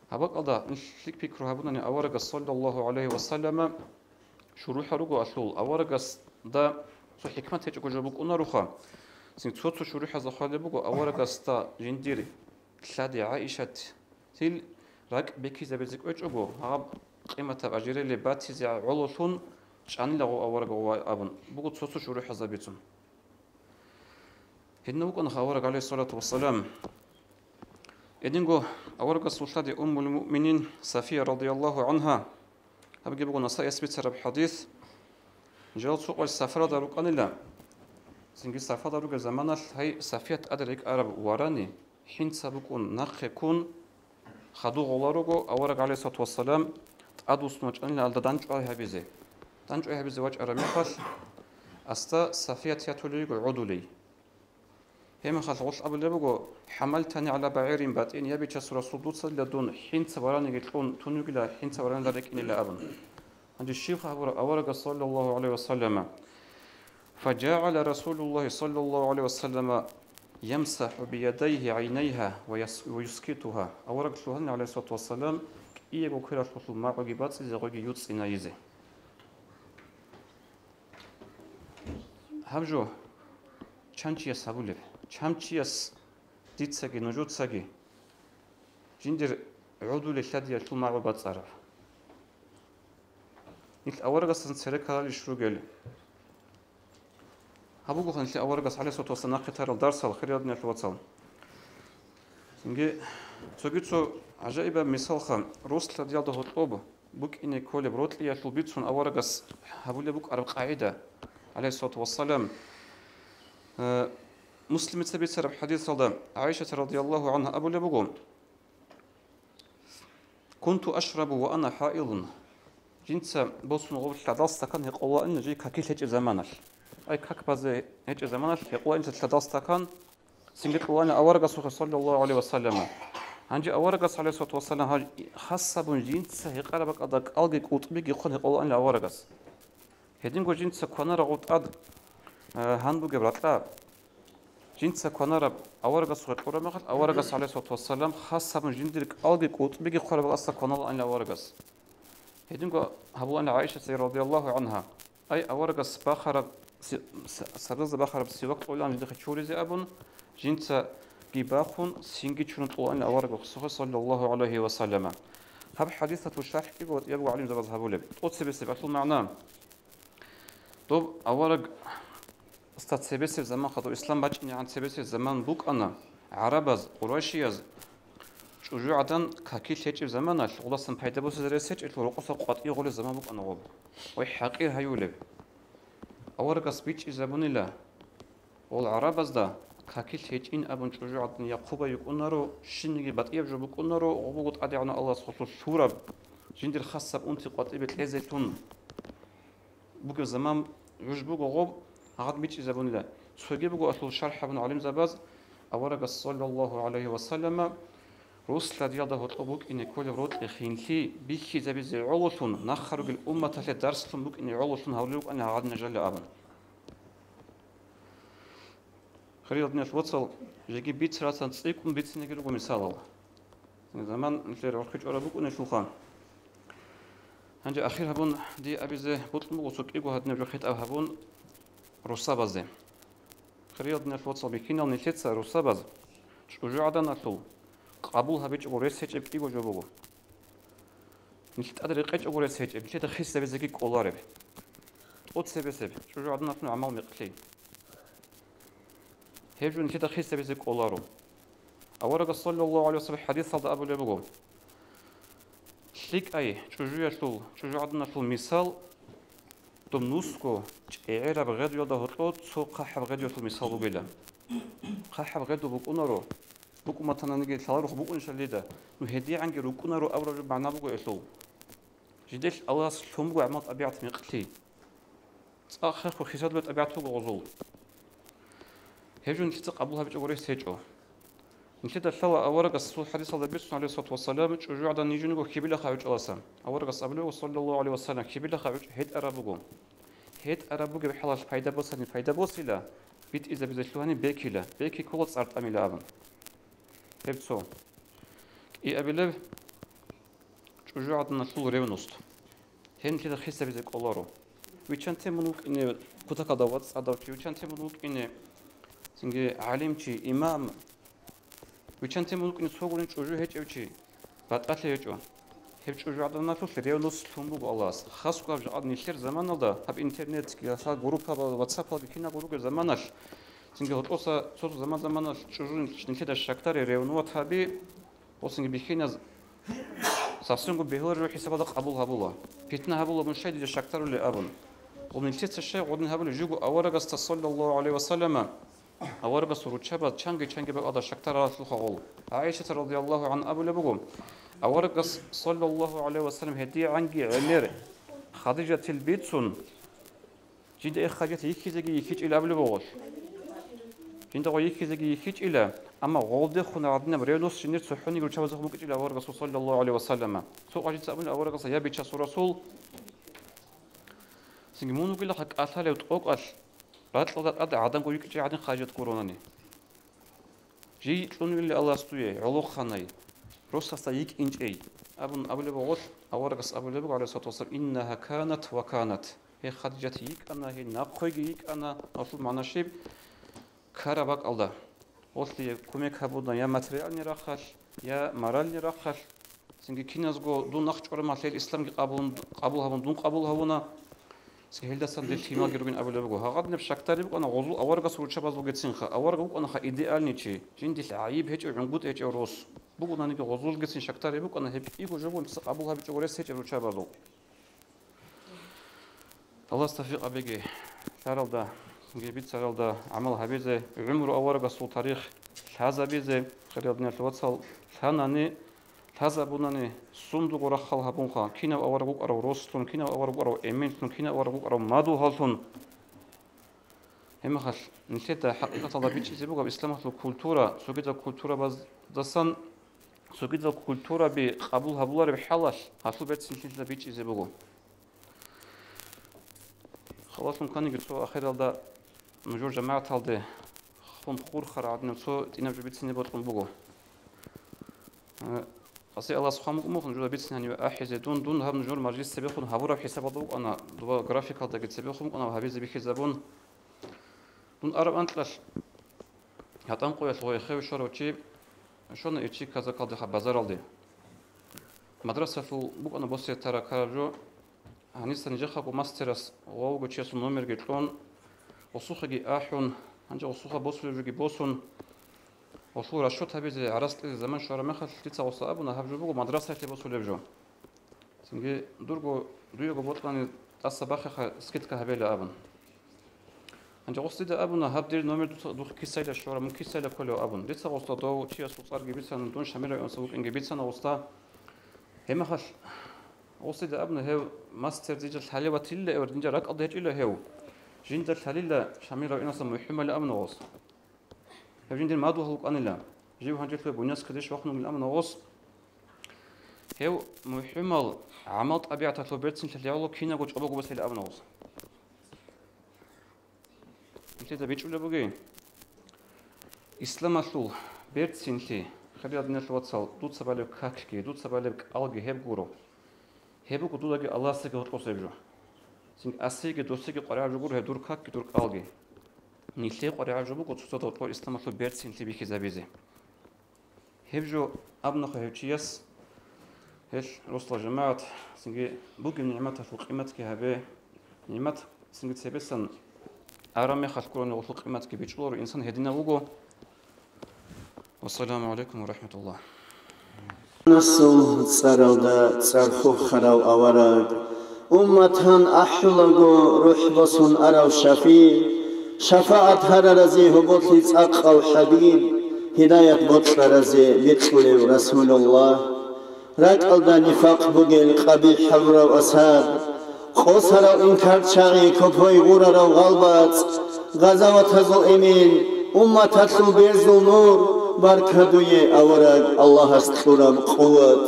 Гьаб бакӀалда нилъ лъикӀ пикру гьабунани аварагас, саллаллагьу гӀалайгьи ва саллама, шурухӀа руго алъул. Аварагасда цо хӀикмат гьечӀого жо букӀунароха. Цин цо-цо шурухӀазда хъвалеб буго, аварагасда жиндир лъади ГӀайшатил ракӀ бекизабизе кӀвечӀого, гьаб къиматаб ожерелье батизе гӀололъун чӀанила гъов авараг гъов абун буго цо-цо шурухӀазда бицун. Гьединав вукӀана авараг, гӀалайгьиссалату вассалам. Гьединго аварагасул лъади Уммул Муъминин Сафия, радияллагьу гӀангьа, гьабги буго Насаияс бицараб хӀадис. Жал цо къоялъ сапаралда рукӀанила, Цинги сафалда ругел заманалъ гьай Сафият тӀаде рекӀараб варани, хӀинца букӀун нахъе ккун, хадув гъола руго авараг, гӀалайгьиссалату вассалам, тӀадвуссун вачӀанила алда данчӀвай гьабизе. ДанчӀвай гьабизе вачӀараб мехалъ, асда Сафият ятулей йиго гӀодулей. Гьеб мехалъ гъолъ абулеб буго: «ХӀамалтани гӀала багӀирин батӀин», я Бичасул Расул, дуца дун хӀинца вараниги кьун тун вугила, хӀинца варанила рекӀинила абун. Гьанже щибха гьабураб аварагас, саллаллагьу гӀалайгьи ва саллама? «ФажагӀала Расулуллагьи саллаллагьу гӀалайгьи ва саллама ямсахӀу биядайгьи гӀайнайгьа ва яс-, ва юскитугьа». Авараг лъугьана, гӀалайгьиссалату вассалам, кӀиябго квералъулъул магӀуги бацӀцӀизе гъоги юцӀцӀинайизе. Гьаб жо чан чияс гьабулеб? Чан чияс, дицаги нужецаги, жиндир гӀодулел лъадиялъул магӀу бацӀцӀараб? Нилъ аварагасдасан цере ккаралищ ругел? Гьаб бугоха нилъер аварагас, гӀалайгьиссалату вассалам, нахъе тарал дарсал, хириял диналъул вацал. Цинги цоги цо гӀажаибаб мисалха, рос лъадиялда гьоркьоб букӀине кколеб рокьиялъул бицун аварагас гьабулеб букӀараб къагӀида, гӀалайгьиссалату вассалам. Э, Муслимица бицараб хӀадисалда ГӀайшата радияллагьу гӀангьа абулеб буго: «Кунту ашрабу ва ана хӀаилун». Жинца босун гъоб лъадал стакан гьекъолаанила жий какилъ гьечӀеб заманалъ. Ай, как базе гьечӀеб заманалъ гьекъолаанила лъадал стакан, цинги кьолаанила аварагасухъе, саллаллагьу гӀалайгьи ва саллама. Гьанже аварагас, гӀалайгьиссалату вассалам, гьав хас гьабун жинца гьекъараб бакӀалда кӀалги кӀутӀбиги хъун гьекъолаанила аварагас. Гьединго жинца кванараб гъоб тӀад, э, гьан бугеб ракьа. Жинца кванараб аварагасухъе кьураб мехалъ, аварагас, гӀалайгьиссалату вассалам, хас гьабун жиндир кӀалги кӀутӀбиги хъвараб бакӀалда кваналаанила аварагас. Гьединго гьабулаанила ГӀайшатица радияллагьу гӀангьа: «Ай, аварагас бахараб си-, с-, сабазда бахараб сивак кьолаан жиндихъе чуризе», абун, жинцаги бахун, цинги чурун кьолаанила аварагасухъе, саллаллагьу гӀалайгьи ва саллама. Гьаб хӀадисалъул шархӀ кӀиго ва тӀиябго гӀалимзабаз гьабулеб. ТӀоцебесеб гьалъул магӀна. Доб аварагасда цебесеб заман, хадуб ислам бачӀинегӀан цебесеб заман букӀана, гӀарабаз, къурайшияз чӀужугӀадан какилъ гьечӀеб заманалъ, гъолдасан пайда босизе рес гьечӀелъул, рокъоса къватӀив гъолеб заман букӀана гъоб. Ой, хӀакъир гьаюлеб! Аварагас бичӀчӀизабунила, гъол гӀарабазда какилъ гьечӀин абун чӀужугӀадан я хъубай йикӀунаро, щинниги батӀияб жо букӀунаро, гъоб буго ТӀадегӀанав Аллагьас гъолъулъ лъураб, жиндир хасаб унти къватӀибе кьезелъун бугеб заман гӀуж буго гъоб, гьагъад бичӀчӀизабунила. Цоги буго гьалъул шархӀ гьабун гӀалимзабаз, аварагас, саллаллагьу гӀалайгьи ва саллама, рос лъадиялда гьоркьоб букӀине кколеб рокьи-хинлъи бихьизабизе гӀололъун, нахъа ругел умматалъе дарслъун букӀине гӀололъун гьавулев вукӀана гьагъадинаб жал абун. Хириял диналъул вацал, жеги бицарасан цӀикӀкӀун бицинеги руго мисалал. Заман нилъер рорхичӀораб букӀунелъулха. Гьанже ахир гьабун, дие абизе бокьун буго цо кӀиго гьадинаб жо хитӀаб гьабун росабазде. Хириял диналъул вацал, бихьинал нилъеца росабаз чӀужугӀаданалъул къабул гьабичӀого рес гьечӀеб кӀиго жо буго. Нилъ тӀад рекъечӀого рес гьечӀеб, нилъеда хисабизеги кӀолареб. ТӀоцебесеб чӀужугӀаданалъул гӀамал-микълъи. Гьеб жо нилъеда хисабизе кӀоларо. Аварагас, саллаллагьу гӀалайгьи ва саллам, хӀадисалда абулеб буго: «ЛъикӀай чӀужуялъул, чӀужугӀаданалъул мисал, доб нусго чӀегӀераб гъедуялда гьоркьо цо хъахӀаб гъедуялъул мисал бугила». ХъахӀаб гъеду букӀунаро, букӀун батаниги лъаларухъ букӀунищ гьалида, ну гьедигӀанги рукӀунаро абураб жо магӀна буго гьелъул. Жиделъ Аллагьас лъун буго гӀамал-тӀабигӀат-микълъи. ЦӀакъ хехго хисадулеб тӀабигӀат буго гъозул. Гьеб жо нилъеца къабул гьабичӀого рес гьечӀо. Нилъеда лъала аварагасул хӀадисалда бицун, гӀалайгьиссалату вассалам, чӀужугӀадан нижинго хьибилаха гӀучӀаласа. Аварагас абулеб, саллаллагьу гӀалайгьи ва саллам, хьибилаха гӀучӀ гьетӀараб буго. ГьетӀараб бугеб хӀалалъ пайда босани пайда босила, битӀизабизе лъугьани бекила, беки ккола цӀар тӀамила абун. Гьеб цо. КӀиабилеб, чӀужугӀаданалъул ревность. Гьеб нилъеда хисабизе кӀоларо. Виччанте мун вукӀине кутакалда вацӀцӀадав чи, виччанте мун вукӀине цинги гӀалимчи, имам, виччанте мун вукӀине цо гурин чӀужу гьечӀев чи, батӀалъи гьечӀо. Гьеб чӀужугӀаданалъул ревность лъун буго Аллагьас. Хасго гьаб жакъа нилъер заманалда, гьаб интернетги, гьасал группабал, ватсапалги кинабго ругеб заманалъ, цинги гьоркьоса цо-цо заман-заманалъ чӀужу нилъеда щакдари, ревновать гьаби, гьосинги бихьиназ сахсинго бегьулареб хӀисабалда къабул гьабула. Питна гьабула, мун щай дида щакдарулеб абун. Гъоб нилъеца щай гъодин гьабулеб жого аварагасда, саллаллагьу гӀалайгьи ва саллама, аварагасул руччабаз чанги-чанги бакӀалда щакдаралъулха гъол. ГӀайшата радияллагьу гӀанха абулеб буго, аварагас, саллаллагьу гӀалайгьи ва саллам, гьедигӀанги гӀемер Хадижатил бицун, жинда, э, Хадижат, йихьизеги йихьичӀила абулеб буго. Жинда гъо йихьизеги йихьичӀила, амма гъолдехун гьадинаб ревность жиндир цохӀониги руччабазехун букӀичӀила аварагасул, саллаллагьу гӀалайгьи ва саллама. Цо къажица абуна аварагасда: «Я, Бичасул Расул, цинги мун вугилаха кӀалъалев тӀокӀалъ, ракьалда тӀад гӀаданго йикӀичӀей гӀадин Хадижат гуронани. Жий кьунилли Аллагьас дуе, гӀолохъанай, росасда йикӀинчӀей», — абун абулеб гъолъ, аварагас абулеб буго, гӀалайгьиссалату вассалам: «Иннагьа канат ва канат». Гьей Хадижат йикӀана, гьей нахъеги йикӀана, гьалъул магӀна щиб? Ккараб бакӀалда. Гъолъие кумек гьабуна я материальный рахъалъ, я моральный рахъалъ. Цинги киназго дун нахъ чӀвараб мехалъ гьел исламги къабулун-, къабул гьабун, дун къабул гьавуна. Цинги гьелдасан дир лъималги ругин абулеб буго. Гьагъадинаб щакдариб букӀана гъозул аварагасул руччабаз бугецинха. Авараг вукӀанаха идеальный чи, жиндилъ гӀайиб гьечӀев, гӀунгутӀ гьечӀев рос. Бугонаниги гъозулгицин щакдариб букӀана, гьеб кӀиго жо бугониги къабул гьабичӀого рес гьечӀеб руччабазул. Аллагьас тавфикъ гьабеги, лъаралда, цинги бицаралда гӀамал гьабизе, гӀумру аварагасул тарих лъазабизе, хириял диналъул вацал, лъанани, лъазабунани, сундуго рахъал гьабунха, кинав авараг вукӀарав рослъун, кинав авараг вукӀарав эменлъун, кинав авараг вукӀарав мадугьаллъун. Гьеб мехалъ нилъеда хӀакъикъаталда бичӀчӀизе бугеб исламалъул культура, цогидал культурабаздасан, цогидал культураби къабул гьабулареб хӀалалъ гьалъул берцинлъи нилъеда бичӀчӀизе буго. Халалъун кканиги цо ахиралда нужер жамагӀаталде хун хурхараб гӀадинаб цо тӀинаб жо бицине бокьун буго. Э, къаси Аллагьас хъван букӀун буго нужеда бицин гьаниве ахӀизе дун, дун гьаб нужер мажлис цебехун гьабураб хӀисабалда букӀана, доба графикалдаги цебехун букӀана гьабизе бихьизабун. Дун араб анкьалъ гьатӀан къоялъ гъой хев щварав чи щвана Ичи казакалдеха базаралде. Мадрасалъул букӀана босиятараб караб жо. Гьаниса нижехъаго мастерас гъовго чиясул номерги кьун, гъосухъеги ахӀун, гьанже гъосухъа босулеб жоги босун, гъолъул расчет гьабизе гӀарац кьезе заман щвараб мехалъ, дица гъосда абуна, гьаб жо буго мадрасалъе босулеб жо. Цинги дурго, дуего бокьани тӀаса бахъеха, скидка гьабейила абун. Гьанже гъос дида абуна, гьаб дир номер дуца, духъ кисайила щвара, мун кисайила кколев абун. Дица гъосда дов чиясул цӀарги бицана, дун Шамил районаса вукӀинги бицана гъосда. Гьеб мехалъ гъос дида абуна, гьев мастер дида лъалев ватилла эвер, динда ракӀалда гьечӀила гьев. Жинда лъалила Шамил районаса МухӀумали абуна гъос. Гьев жиндир мадугьал вукӀанила, жив гьанжелъ буйнас ккедеш вахъун вугилан абуна гъос. Гьев МухӀумал гӀамал-тӀабигӀаталъул берцинлъи лъалев кинабго чӀобого босейилан абуна гъос. Нилъеда бичӀчӀулеб бугей, исламалъул берцинлъи, хириял диналъул вацал, дуца балеб какги, дуца балеб кӀалги гьеб гуро. Гьеб буго дудаги Аллагьасдаги гьоркьосеб жо. Цинги асиеги досиеги къваригӀараб жо гуро гьеб дур какги, дур кӀалги. Нилъее къваригӀараб жо буго цоцазда гьоркьор исламалъул берцинлъи бихьизабизе. Гьеб жо абунаха гьев чияс, гьел росла жамагӀат, цинги бугеб нигӀматалъул къиматги гьабе, нигӀмат цинги цебесан араб мехалъ гурони гъолъул къиматги бичӀчӀуларо, инсан гьединав вуго. Вассаламу гӀалайкум ва рахӀматуллагь. Насул цӀаралда цӀар хурхарав авараг, умматан ахӀулаго рухӀ босун арав шафигӀ, шафагӀат гьараразе гьоболлъи цӀакъав хӀабиб, гьидаят бокьаразе бикьулев Расулуллагь. РакӀалда нифакъ бугел къабихӀ гьавурав асад, къосарал инкарчагӀи, копой гъурарав гъалбацӀ, гъазаватазул эмин, умматалъул берзул нур, баркат дуе, авараг, Аллагьас кьураб къуват.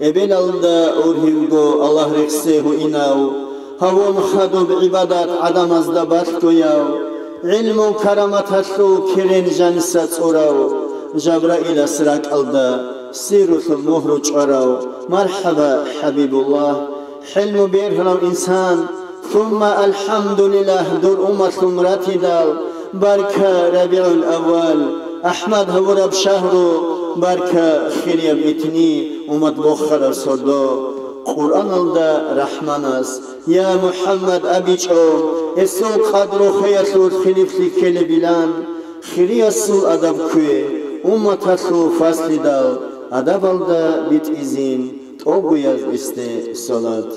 Эбелалда ургьивго Аллагь рехсе гьуинав, гьавун хадуб гӀибадат гӀадамазда балъгояв, гӀилму-караматалъул керен жаниса цӀурав, Жабраилас ракӀалда сирулъул мугьру чӀварав, мархӀаба, ХӀабибуллагь, хӀилму бергьунав инсан, сумма алхӀамдулиллагь, дур умматлъун ратидал, барка РабигӀул-аввал, АхӀмад гьавураб шагьру, барка хирияб итни, уммат бохараб сордо. Къуръаналда РахӀманас, я МухӀаммад, абичӀо, гьесул къадру хвеялъул хилиплъи ккелебилан, хириясул адаб ккве, умматалъул фаслъидал адабалда битӀизин, тӀобуяз гьесде салат.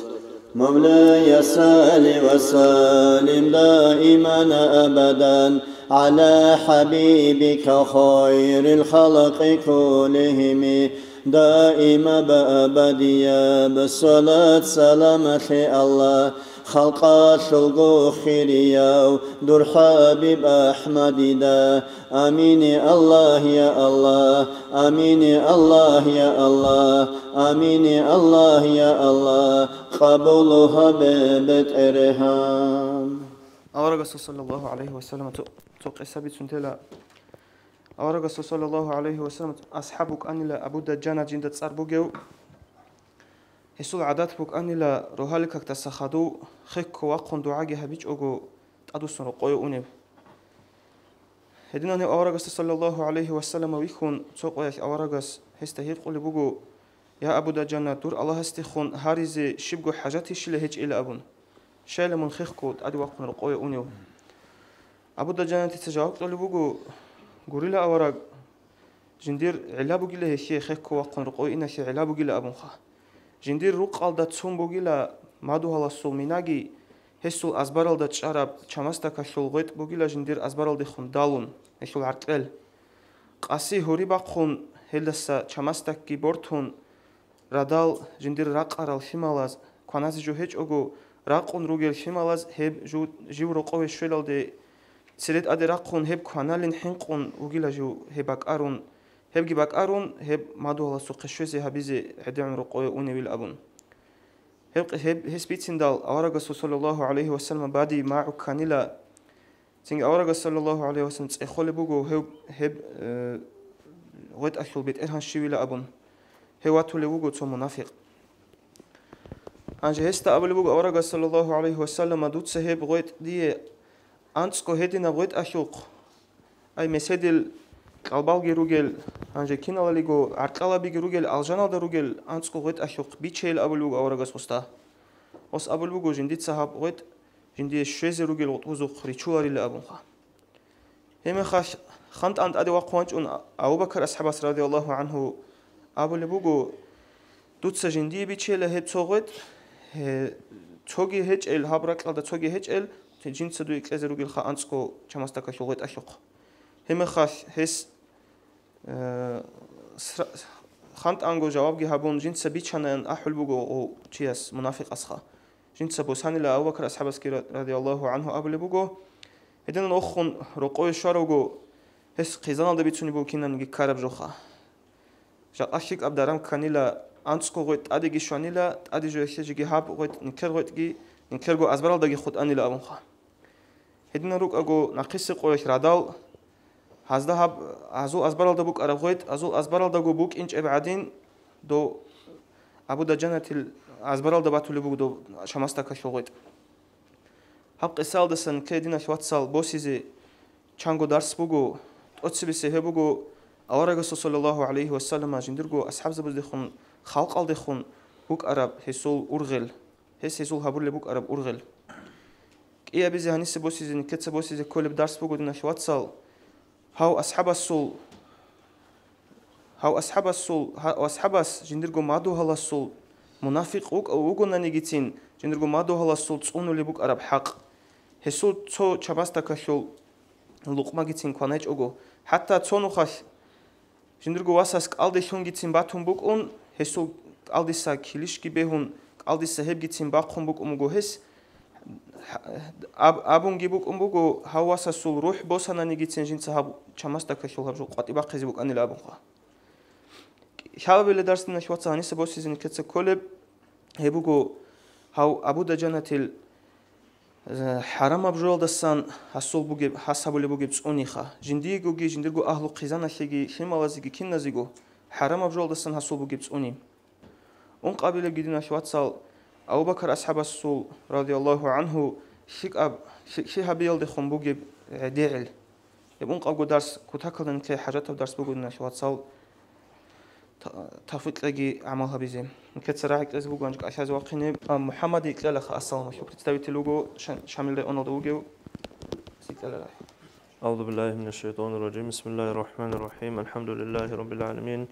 مولاي صل وسلم دائما أبدا على حبيبك خير الخلق كلهم. دائما أبدا بالصلاة سلام على الله خلق الشلق خيريا ودر حبيب أحمد دا. آمين يا الله يا الله، آمين يا الله يا الله، آمين يا الله يا الله، قبول هب بترهان. Аварагасул саллаллагьу гӀалайгьи ва саллам цо, цо къиса бицун тела. Аварагасул саллаллагьу гӀалайгьи ва саллам асхӀаб вукӀанила Абу Даджана жинда цӀар бугев. Гьесул гӀадат букӀанила рогьалил какдаса хадув хехго вахъун дугӀаги гьабичӀого тӀадвуссун рокъове унев. Гьединан гьев аварагасда саллаллагьу гӀалайгьи ва саллама вихьун, цо къоялъ аварагас гьесда гьикъулеб буго: «Я Абу Даджана, дур Аллагьасдехун гьаризе щибго хӀажатищила гьечӀила?» – абун. Щайила мун хехго тӀаде вахъун рокъове унев. Абу Даджанатица жаваб кьолеб буго: «Гурила, авараг, жиндир гӀилла бугила гьехие хехго вахъун рокъове иналъе гӀилла бугила», – абунха. Жиндир рукъалда цун бугила мадугьаласул минаги, гьесул азбаралда чӀараб чамасдакалъул гъветӀ бугила жиндир азбаралдехун далун, гьелъул гӀаркьел. Къаси гьури бахъун, гьелдаса чамасдакги бортун, радал жиндир ракъарал лъималаз, кваназе жо гьечӀого, ракъун ругел лъималаз гьеб жу-, жив рокъове щвелалде, цере тӀаде рахъун гьеб кваналин хӀинкъун вугила жив гьеб бакӀарун, гьебги бакӀарун, гьеб мадугьаласухъе щвезе гьабизе гӀедегӀун рокъове уневил абун. Гьеб, гьеб, гьес бициндал, аварагасул саллаллагьу гӀалайгьи ва саллам бадиб магӀу кканила. Цинги аварагас саллаллагьу гӀалайгьи ва саллам цӀехолеб буго гьев, гьеб, э, гъветӀалъул бетӀергьан щивила абун. Гьев ватулев вуго цо мунафикъ. Гьанже гьесда абулеб буго аварагас саллаллагьу гӀалайгьи ва саллама: «Дуца гьеб гъветӀ дие анцӀго гьединаб гъветӀалъухъ, ай, меседил кьалбалги ругел, гьанже киналалиго гӀаркьалабиги ругел, алжаналда ругел анцӀго гъветӀалъухъ бичейил», – абулеб буго аварагас гъосда. Гъос абулеб буго: «Жиндица гьаб гъветӀ жиндие щвезе ругел гъутӀбузухъ ричуларила», – абунха. Гьебмехалъ хантӀан тӀаде вахъун вачӀун Абу Бакар асхӀабас радияллагьу гӀанхӀу абулеб буго: «Дуца жиндие бичейила гьеб цо гъветӀ, гье-, цоги гьечӀел, гьаб ракьалда цоги гьечӀел, жинца дуе кьезе ругелха анцӀго чамасдакалъул гъветӀалъухъ». Гьебмехалъ гьес, э, сра-, хантӀанго жавабги гьабун, жинца бичанаян ахӀулеб буго гъов чияс, мунафикъасха. Жинца босанила Абу Бакр асхӀабасги ра-, радияллагьу гӀанхӀу абулеб буго: «Гьединан вохун рокъове щваравго, гьес хъизаналда бицунеб буго кинабниги ккараб жоха. Жакъа лъикӀаб даран кканила, анцӀго гъветӀ тӀадеги щванила, тӀаде жо гьелъе жеги гьаб гъветӀ, нилъер гъветӀги, нилъерго азбаралдаги хутӀанила», – абунха. Гьединал рукӀаго нахъисеб къоялъ радал, гьазда гьаб, гьазул азбаралда букӀараб гъветӀ, гьазул азбаралдаго букӀинчӀеб гӀадин, дов Абу Даджанатил азбаралда батулеб буго дов чамасдакалъул гъветӀ. Гьаб къисаялдасан нилъее, диналъ вацал, босизе чанго дарс буго, тӀоцебесеб гьеб буго, аварагасул саллаллагьу гӀалайгьи ва саллама жиндирго асхӀабзабаздехун, халкъалдехун букӀараб гьесул ургъел, гьес гьезул гьабулеб букӀараб ургъел. КӀиабизе гьаниса босизе, нилъеца босизе кколеб дарс буго, диналъ вацал, гьав асхӀабасул, гьав асхӀабасул, гьав асхӀабас жиндирго мадугьаласул мунафикъ вукӀа-, вугонанигицин, жиндирго мадугьаласул цӀунулеб букӀараб хӀакъ. Гьесул цо чамасдакалъул лукъмагицин кванайчӀого, хӀатта цо нухалъ жиндирго васас кӀалдилъунгицин батун букӀун, гьесул кӀалдиса килищги бегьун, кӀалдиса гьебгицин бахъун букӀун буго гьес, аб-, абунги букӀун буго, гьав васасул рухӀ босананигицин жинца гьаб чамасдакалъул гьаб жо къватӀибахъизе букӀанила абунха. Лъабабилеб дарс, диналъ вацал, гьаниса босизе нилъеца кколеб, гьеб буго гьав Абу Даджанатил, э, хӀарамаб жоялдасан гьасул бугеб, гьас гьабулеб бугеб цӀуниха. Жиндиегоги, жиндирго агьлу хъизаналъеги, лъималазеги, киназего хӀарамаб жоялдасан гьасул бугеб цӀуни. Ункъабилебги, диналъ вацал, Абу Бакр асхӀабасул, радияллагьу гӀанхӀу, лъикӀаб, лъикӀлъи гьабиялдехун бугеб гӀедегӀел. Гьеб ункъабго дарс кутакалда нилъее хӀажатаб дарс буго, диналъ вацал. Та-, тавфикъ кьеги гӀамал гьабизе. Нилъеца рагӀи кьезе буго гьанже кӀалъазе вахъине. А, МухӀаммад Икьалаха, ассаламалъул представитель вуго, Шам-, Шамил районалда вугев. Икьала рагӀи. أعوذ بالله من الشيطان الرجيم. بسم الله الرحمن الرحيم. الحمد لله رب العالمين.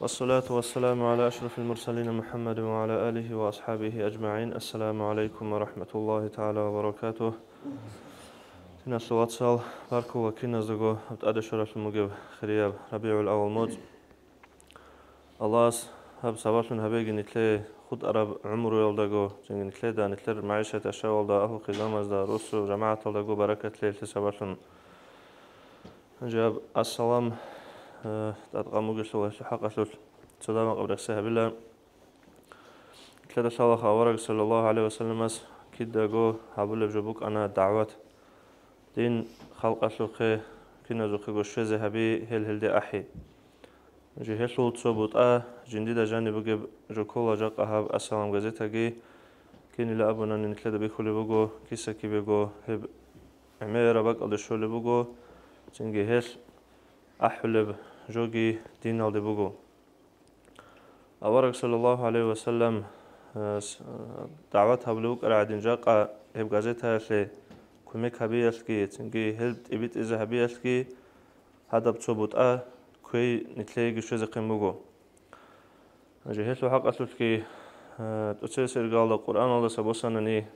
والصلاة والسلام على أشرف المرسلين محمد وعلى آله وأصحابه أجمعين. السلام عليكم ورحمة الله تعالى وبركاته. Диналъул вацал, баркула киназдаго гьаб тӀаде щваралъун бугеб хирияб РабигӀул-аввал моцӀ. Аллагьас гьаб сабаблъун гьабеги нилъее хутӀараб гӀумруялдаго, цинги нилъеда, нилъер магӀишат-яшавалда, агьлу-хизамазда, росу-жамагӀаталдаго баракат лъеялъе сабаблъун. Гьанже гьаб ассалам, э, тӀадкъан бугелъул гьелъул хӀакъалъулъ цо дагьаб макъаб рехсей гьабила. Нилъеда лъалаха авараг саллаллагьу гӀалайгьи вассалламас кидаго гьабулеб жо букӀана дагӀват. Дин халкъалъухъе, киназухъего щвезе гьаби, гьел гьелде ахӀи. Жи гьелъул цо бутӀа, жиндида жаниб бугеб жо ккола жакъа гьаб ассалам газетаги, кинила абунани нилъеда бихьулеб буго, киса-кибего гьеб гӀемераб бакӀалде щолеб буго, цинги гьелъ ахӀулеб жоги диналде буго. Авараг саллаллагьу гӀалайгьи вассаллам, э, с-, э, дагӀват гьабулев вукӀарав гӀадин жакъа гьеб газетаялъе кумек гьабиялъги, цинги гьел тӀибитӀизе гьабиялъги гьадаб цо бутӀа кквей нилъееги щвезехъин буго. Гьанже гьелъул хӀакъалъулъги, э, тӀоцебесеб иргаялда Къуръаналдаса босанани,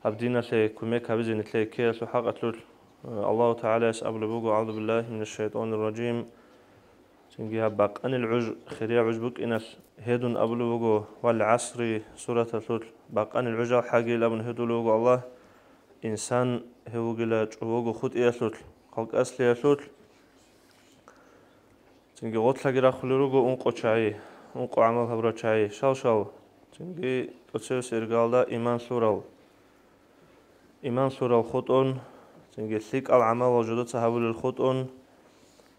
гьаб диналъе кумек гьабизе нилъее ккеялъул хӀакъалъулъ, э, Аллагьу ТагӀалаяс абулеб буго: «АгӀузу биллагьи минаш шайтӀанир ражим». Цинги гьаб бакъанил гӀуж, хирия гӀуж букӀиналъ гьедун абулеб буго, «Вал гӀасри» сураталъулъ, бакъанил гӀужал хӀагил абун гьедулев вуго Аллагь, инсан гьев вугила чӀобого хутӀиялъулъ, халкъаслъиялъулъ. Цинги гъорлъаги рахулел руго ункъо чагӀи, ункъо гӀамал гьабурал чагӀи, шал-шал. Цинги тӀоцебесеб иргаялда иман лъурал. Иман лъурал хутӀун, цинги лъикӀал гӀамалал жодоца гьабулел хутӀун,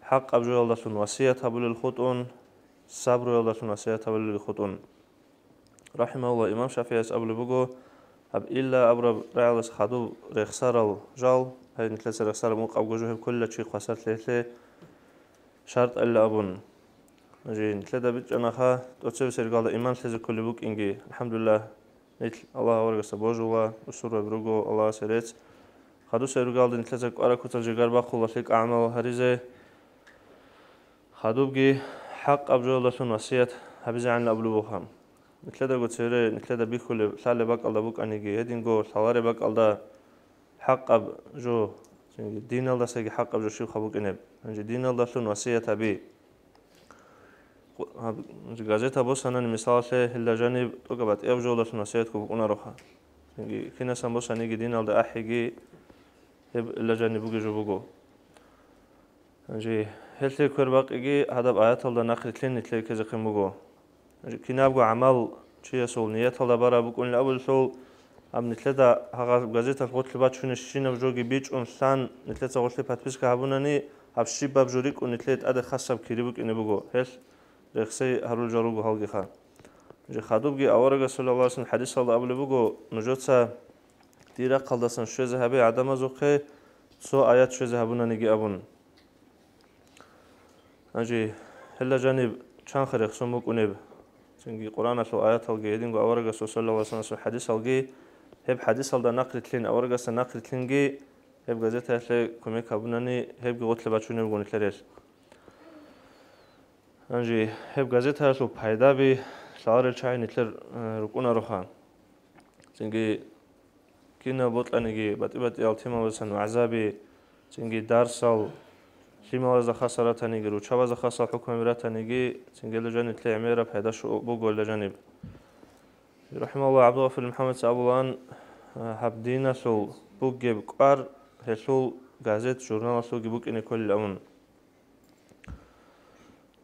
хӀакъаб жоялдалъун васият гьабулел хутӀун, сабруялдалъун васият гьабулелги хутӀун. Рахимагьуллагь, имам ШафигӀияс абулеб буго, гьаб илла абураб рагӀалас хадуб рехсарал жал, гьай нилъеца рехсараб мукъабго жо гьеб кколила чи хвасарлъиялъе шартӀалила абун. Жи нилъеда бичӀчӀанаха, тӀоцебесеб иргаялда иман лъезе кколеб букӀинги, алхӀамдулиллагь, нилъ Аллагь аварагасда божула, усурбаби руго Аллагьасе рецц. Хадусеб иргаялда нилъеца кӀвараб куцалъ жигар бахъула лъикӀа гӀамал гьаризе. Хадубги хӀакъаб жоялдалъун васият гьабизегӀанила абулеб буго. Нилъедаго цере, нилъеда бихьулеб, лъалеб бакӀалда букӀаниги, гьединго лъалареб бакӀалда хӀакъаб жо, диналдасаги хӀакъаб жо щибха букӀинеб. Гьанже диналдалъун васият гьаби. Гьаб, газета босанани, мисалалъе, гьелда жаниб тӀокӀаб батӀияб жоялдалъун васиятго букӀунароха. Цинги кинасан босаниги диналда ахӀиги, гьеб гьелда жаниб бугеб жо буго. Гьанже гьелъе квербакъиги гьадаб аяталда нахърилълъин нилъее ккезехъин буго. Гьанже кинабго гӀамал чиясул нияталда бараб букӀунилан абулелъул, гьаб нилъеда гьагъаб газеталъ гъорлъе бачунебщинаб жоги бичӀчӀун лъан, нилъеца гъорлъе подписка гьабунани, гьаб щибаб жо рикӀкӀун нилъее тӀаде хасаб кири букӀине буго, гьелъ рехсей гьарулел жал руго гьалгиха. Гьанже хадубги аварагас саллаллагьу гӀалайгьи вассаллам хӀадисалда абулеб буго, нужеца дир рахъалдасан щвезе гьабе гӀадамазухъе цо аят щвезе гьабунаниги абун. Гьанже гьелда жаниб чанха рехсон букӀунеб, цинги Къуръаналъул аяталги, гьединго аварагасул саллаллагьу гӀалайгьи вассаллам хӀадисалги, гьеб хӀадисалда нахърилълъин, аварагасда нахърилълъинги, гьеб газетаялъе кумек гьабунани, гьебги гъорлъе бачунеб буго нилъер гьелъ. Гьанже гьеб газетаялъул пайдаби лъаларел чагӀи нилъер, э, рукӀунароха. Цинги кинаб бокьаниги, батӀи-батӀиял темалдасан вагӀзаби, цинги дарсал, лъималазда хасал ратаниги, руччабазда хасал хӀукмаби ратаниги, цинги гьелда жаниб лъе гӀемераб пайда що-, буго гьелда жаниб. Рахимагьуллагь, ГӀабдулгъафур МухӀаммадица абулаан, гьаб диналъул бугеб кӀвар гьелъул газет-журналалъулги букӀине кколилан абун.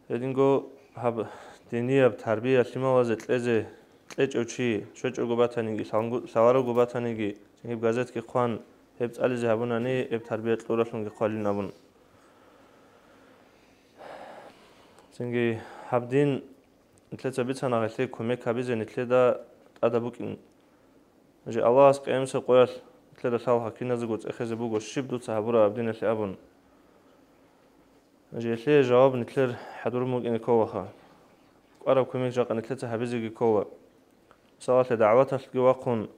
Гьединго гьаб динияб тарбия лъималазе кьезе кьечӀев чи щвечӀого батаниги, лъалгу-, лъаларого батаниги, цинги гьеб газетги хъван, гьеб цӀализе гьабунани, гьеб тарбия кьуралъунги хъвалин абун. Цинги гьаб дин нилъеца бицана гьелъие кумек гьабизе нилъеда тӀада букӀин. Жи Аллагьас къиямасеб къоялъ нилъеда лъалха киназего цӀехезе буго, щиб дуца гьабураб гьаб диналъе абун. Жи гьелъие жаваб нилъер хӀадурун букӀине кколаха. КӀвараб кумек жакъа нилъеца гьабизеги ккола. Мисалалъе, дагӀваталъги вахъун,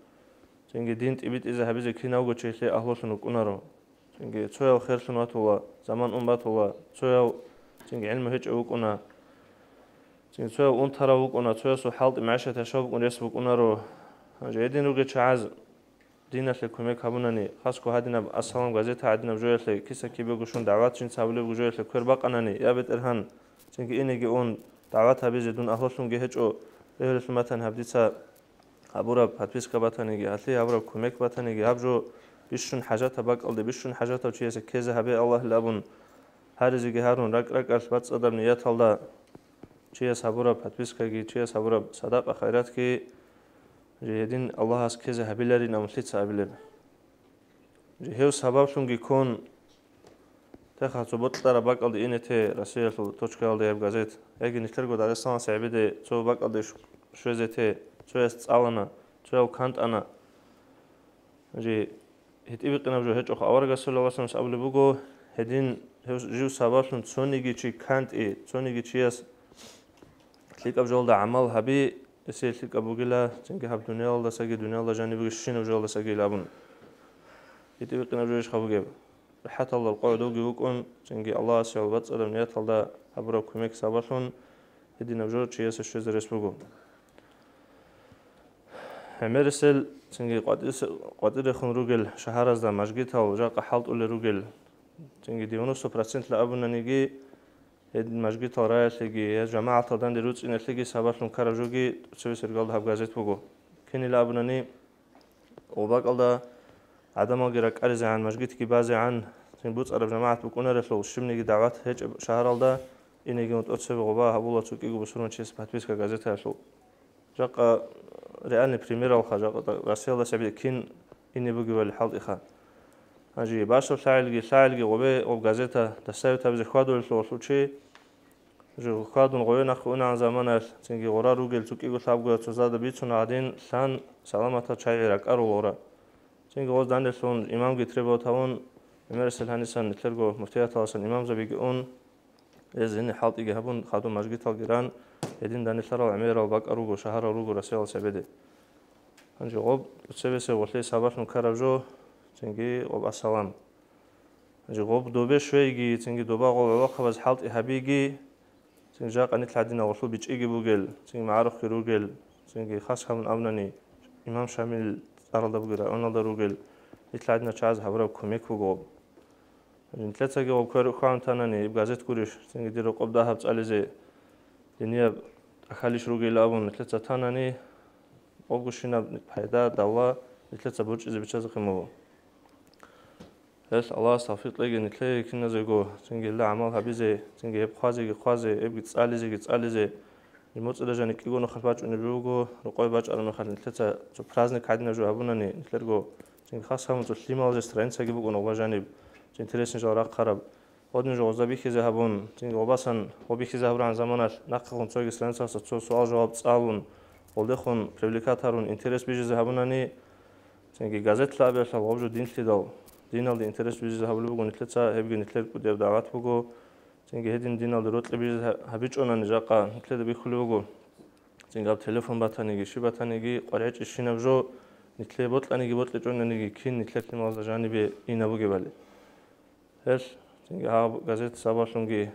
цинги дин тӀибитӀизе гьабизе кинавго чи гьелъие агьлулъун вукӀунаро. Цинги цояв херлъун ватула, заман ун батула, цояв цинги гӀилму гьечӀев вукӀуна. Цояв унтарав вукӀуна, цоясул хӀалтӀи, магӀишат яшав букӀун рес букӀунаро. Гьанже гьедин ругел чагӀаз диналъе кумек гьабунани, хасго гьадинаб «Ассалам» газета гӀадинаб жоялъе киса-кибего щун дагӀват жинца гьабулеб жоялъе квер бакъанани, я БетӀергьан, цинги инеги ун дагӀват гьабизе дун агьлулъунги гьечӀо, бегьулелъул матан гьаб дица гьабураб подписка батаниги, гьалъие гьабураб кумек батаниги, гьаб жо бищун хӀажатаб бакӀалде, бищун хӀажатав чиясе ккезе гьабе Аллагьил абун, гьаризеги гьарун, ракӀ-ракӀалъ бацӀцӀадаб нияталда чияс гьабураб подпискаги, чияс гьабураб садакъа-хайратги жо гьедин Аллагьас ккезе гьабиларин абун лъица абилеб? Жо гьев сабаблъунги ккун, теха цо бокьараб бакӀалде ине те Россиялъул точкаялда гьеб газет, яги нилъерго Дагъистаналъ гьебеде цо бакӀалде щ-, щвезе те, цояс цӀалана, цояв кантӀана. Жи гьитӀибикъинаб жо гьечӀохъ аварагас саллаллагьу гӀалайгьи вассалламас абулеб буго, гьедин гьев жив сабаблъун цониги чи кантӀи, цониги чияс лъикӀаб жоялда гӀамал гьаби, гьесие лъикӀаб бугила, цинги гьаб дуниялалдасаги, дуниялда жанибеги щинаб жоялдасагийила абун. ГьитӀибикъинаб жо иш гьабугеб? РахӀаталда рокъове довги вукӀун, цинги Аллагьасе гьалбацӀцӀадаб нияталда гьабураб кумек сабаблъун гьединаб жо чиясе щвезе рес буго. ГӀемерисел цинги къватӀирес-, къватӀирехун ругел шагьаразда мажгитал жакъа хӀалтӀулел ругел, цинги девяносто процентла абунаниги, гьедин мажгитал раялъеги, я жамагӀатал данде руцӀиналъеги сабаблъун ккараб жоги тӀоцебесеб иргалда гьаб газет буго. Кинила абунани, гъоб бакӀалда гӀадамалги ракӀаризегӀан, мажгитги базегӀан, цин буцӀараб жамагӀат букӀунарелъул, щибниги дагӀват гьечӀеб шагьаралда инеги ун тӀоцебе гъоба гьабула цо кӀиго бусурманчияс подписка газетаялъул. Жакъа реальный примералха, жакъа Россиялдаса гьеб кин ине бугебали хӀалтӀиха. Гьанже бащдаб лъагӀелги, лъагӀелги гъобе гъоб газета доставить гьабизе хьвадулелъул гъолъул чи, жо хьвадун гъове нахъе унагӀан заманаялъ, цинги гъора ругел цо кӀиго лъабгояв цо зада бицун гӀадин, лъан, саламатал чагӀи ракӀарул гъора. Цинги гъоз данделъун имамги требовать гьавун, гӀемерисел гьанисан нилъерго муфтияталасан имамзабиги ун, гьез гьениб хӀалтӀиги гьабун, хадуб мажгиталги ран, гьедин данделъарал гӀемерал бакӀал руго, шагьарал руго Россиялдаса гьебеде. Гьанже гъоб тӀоцебесеб гъолъие сабаблъун ккараб жо, цинги гъоб ассалам. Гьанже гъоб добе щвейги, цинги доба гъоб гӀолохъабаз хӀалтӀи гьабиги, цинги жакъа нилъ гьадинал гъолъул бичӀчӀиги бугел, цинги магӀарухъги ругел, цинги хас гьабун абунани, имам Шамил цӀаралда бугел районалда ругел, нилъ гьадинал чагӀаз гьабураб кумек буго гъоб. Нилъецаги гъоб квер хьван танани, иб газет гурищ, цинги дир рокъоб дагьаб цӀализе, динияб тӀахьалищ ругел абун, нилъеца танани, гъобгощинаб пайда, давла нилъеца борчӀизе биччазехъин буго. Гьелъ Аллагьас тавфикъ кьеги нилъее киназего, цинги гьелда гӀамал гьабизе, цинги гьеб хъвазеги хъвазе, гьебги цӀализеги цӀализе. МоцӀида жаниб кӀиго нухалъ бачӀунеб буго, рокъове бачӀараб мехалъ нилъеца цо праздник гьадинаб жо гьабунани, нилъерго цинги хас гьабун цо лъималазе страницаги букӀун гъоба жаниб, цо интересный жал рахъараб. Гъодин жо гъозда бихьизе гьабун, цинги гъобасан гъоб бихьизе гьабурагӀан заманалъ нахъехун цоги страницаялъа цо суал-жаваб цӀалун, гъолдехун привлекать гьарун, интерес бижизе гьабунани, цинги газеталъ абиялъал гъоб жо динлъидал, диналде интерес бижизе гьабулеб буго нилъеца, гьебги нилъер кӀудияб дагӀват буго. Цинги гьедин диналде рокьи бижизе гьа-, гьабичӀонани жакъа нилъеда бихьулеб буго. Цинги гьаб телефон батаниги, щиб батаниги, къваригӀечӀищинаб жо, нилъее бокьаниги бокьичӀонаниги, кин нилъер лъималазда жанибе ина бугебали. Гьелъ, цинги гьаб газет сабаблъунги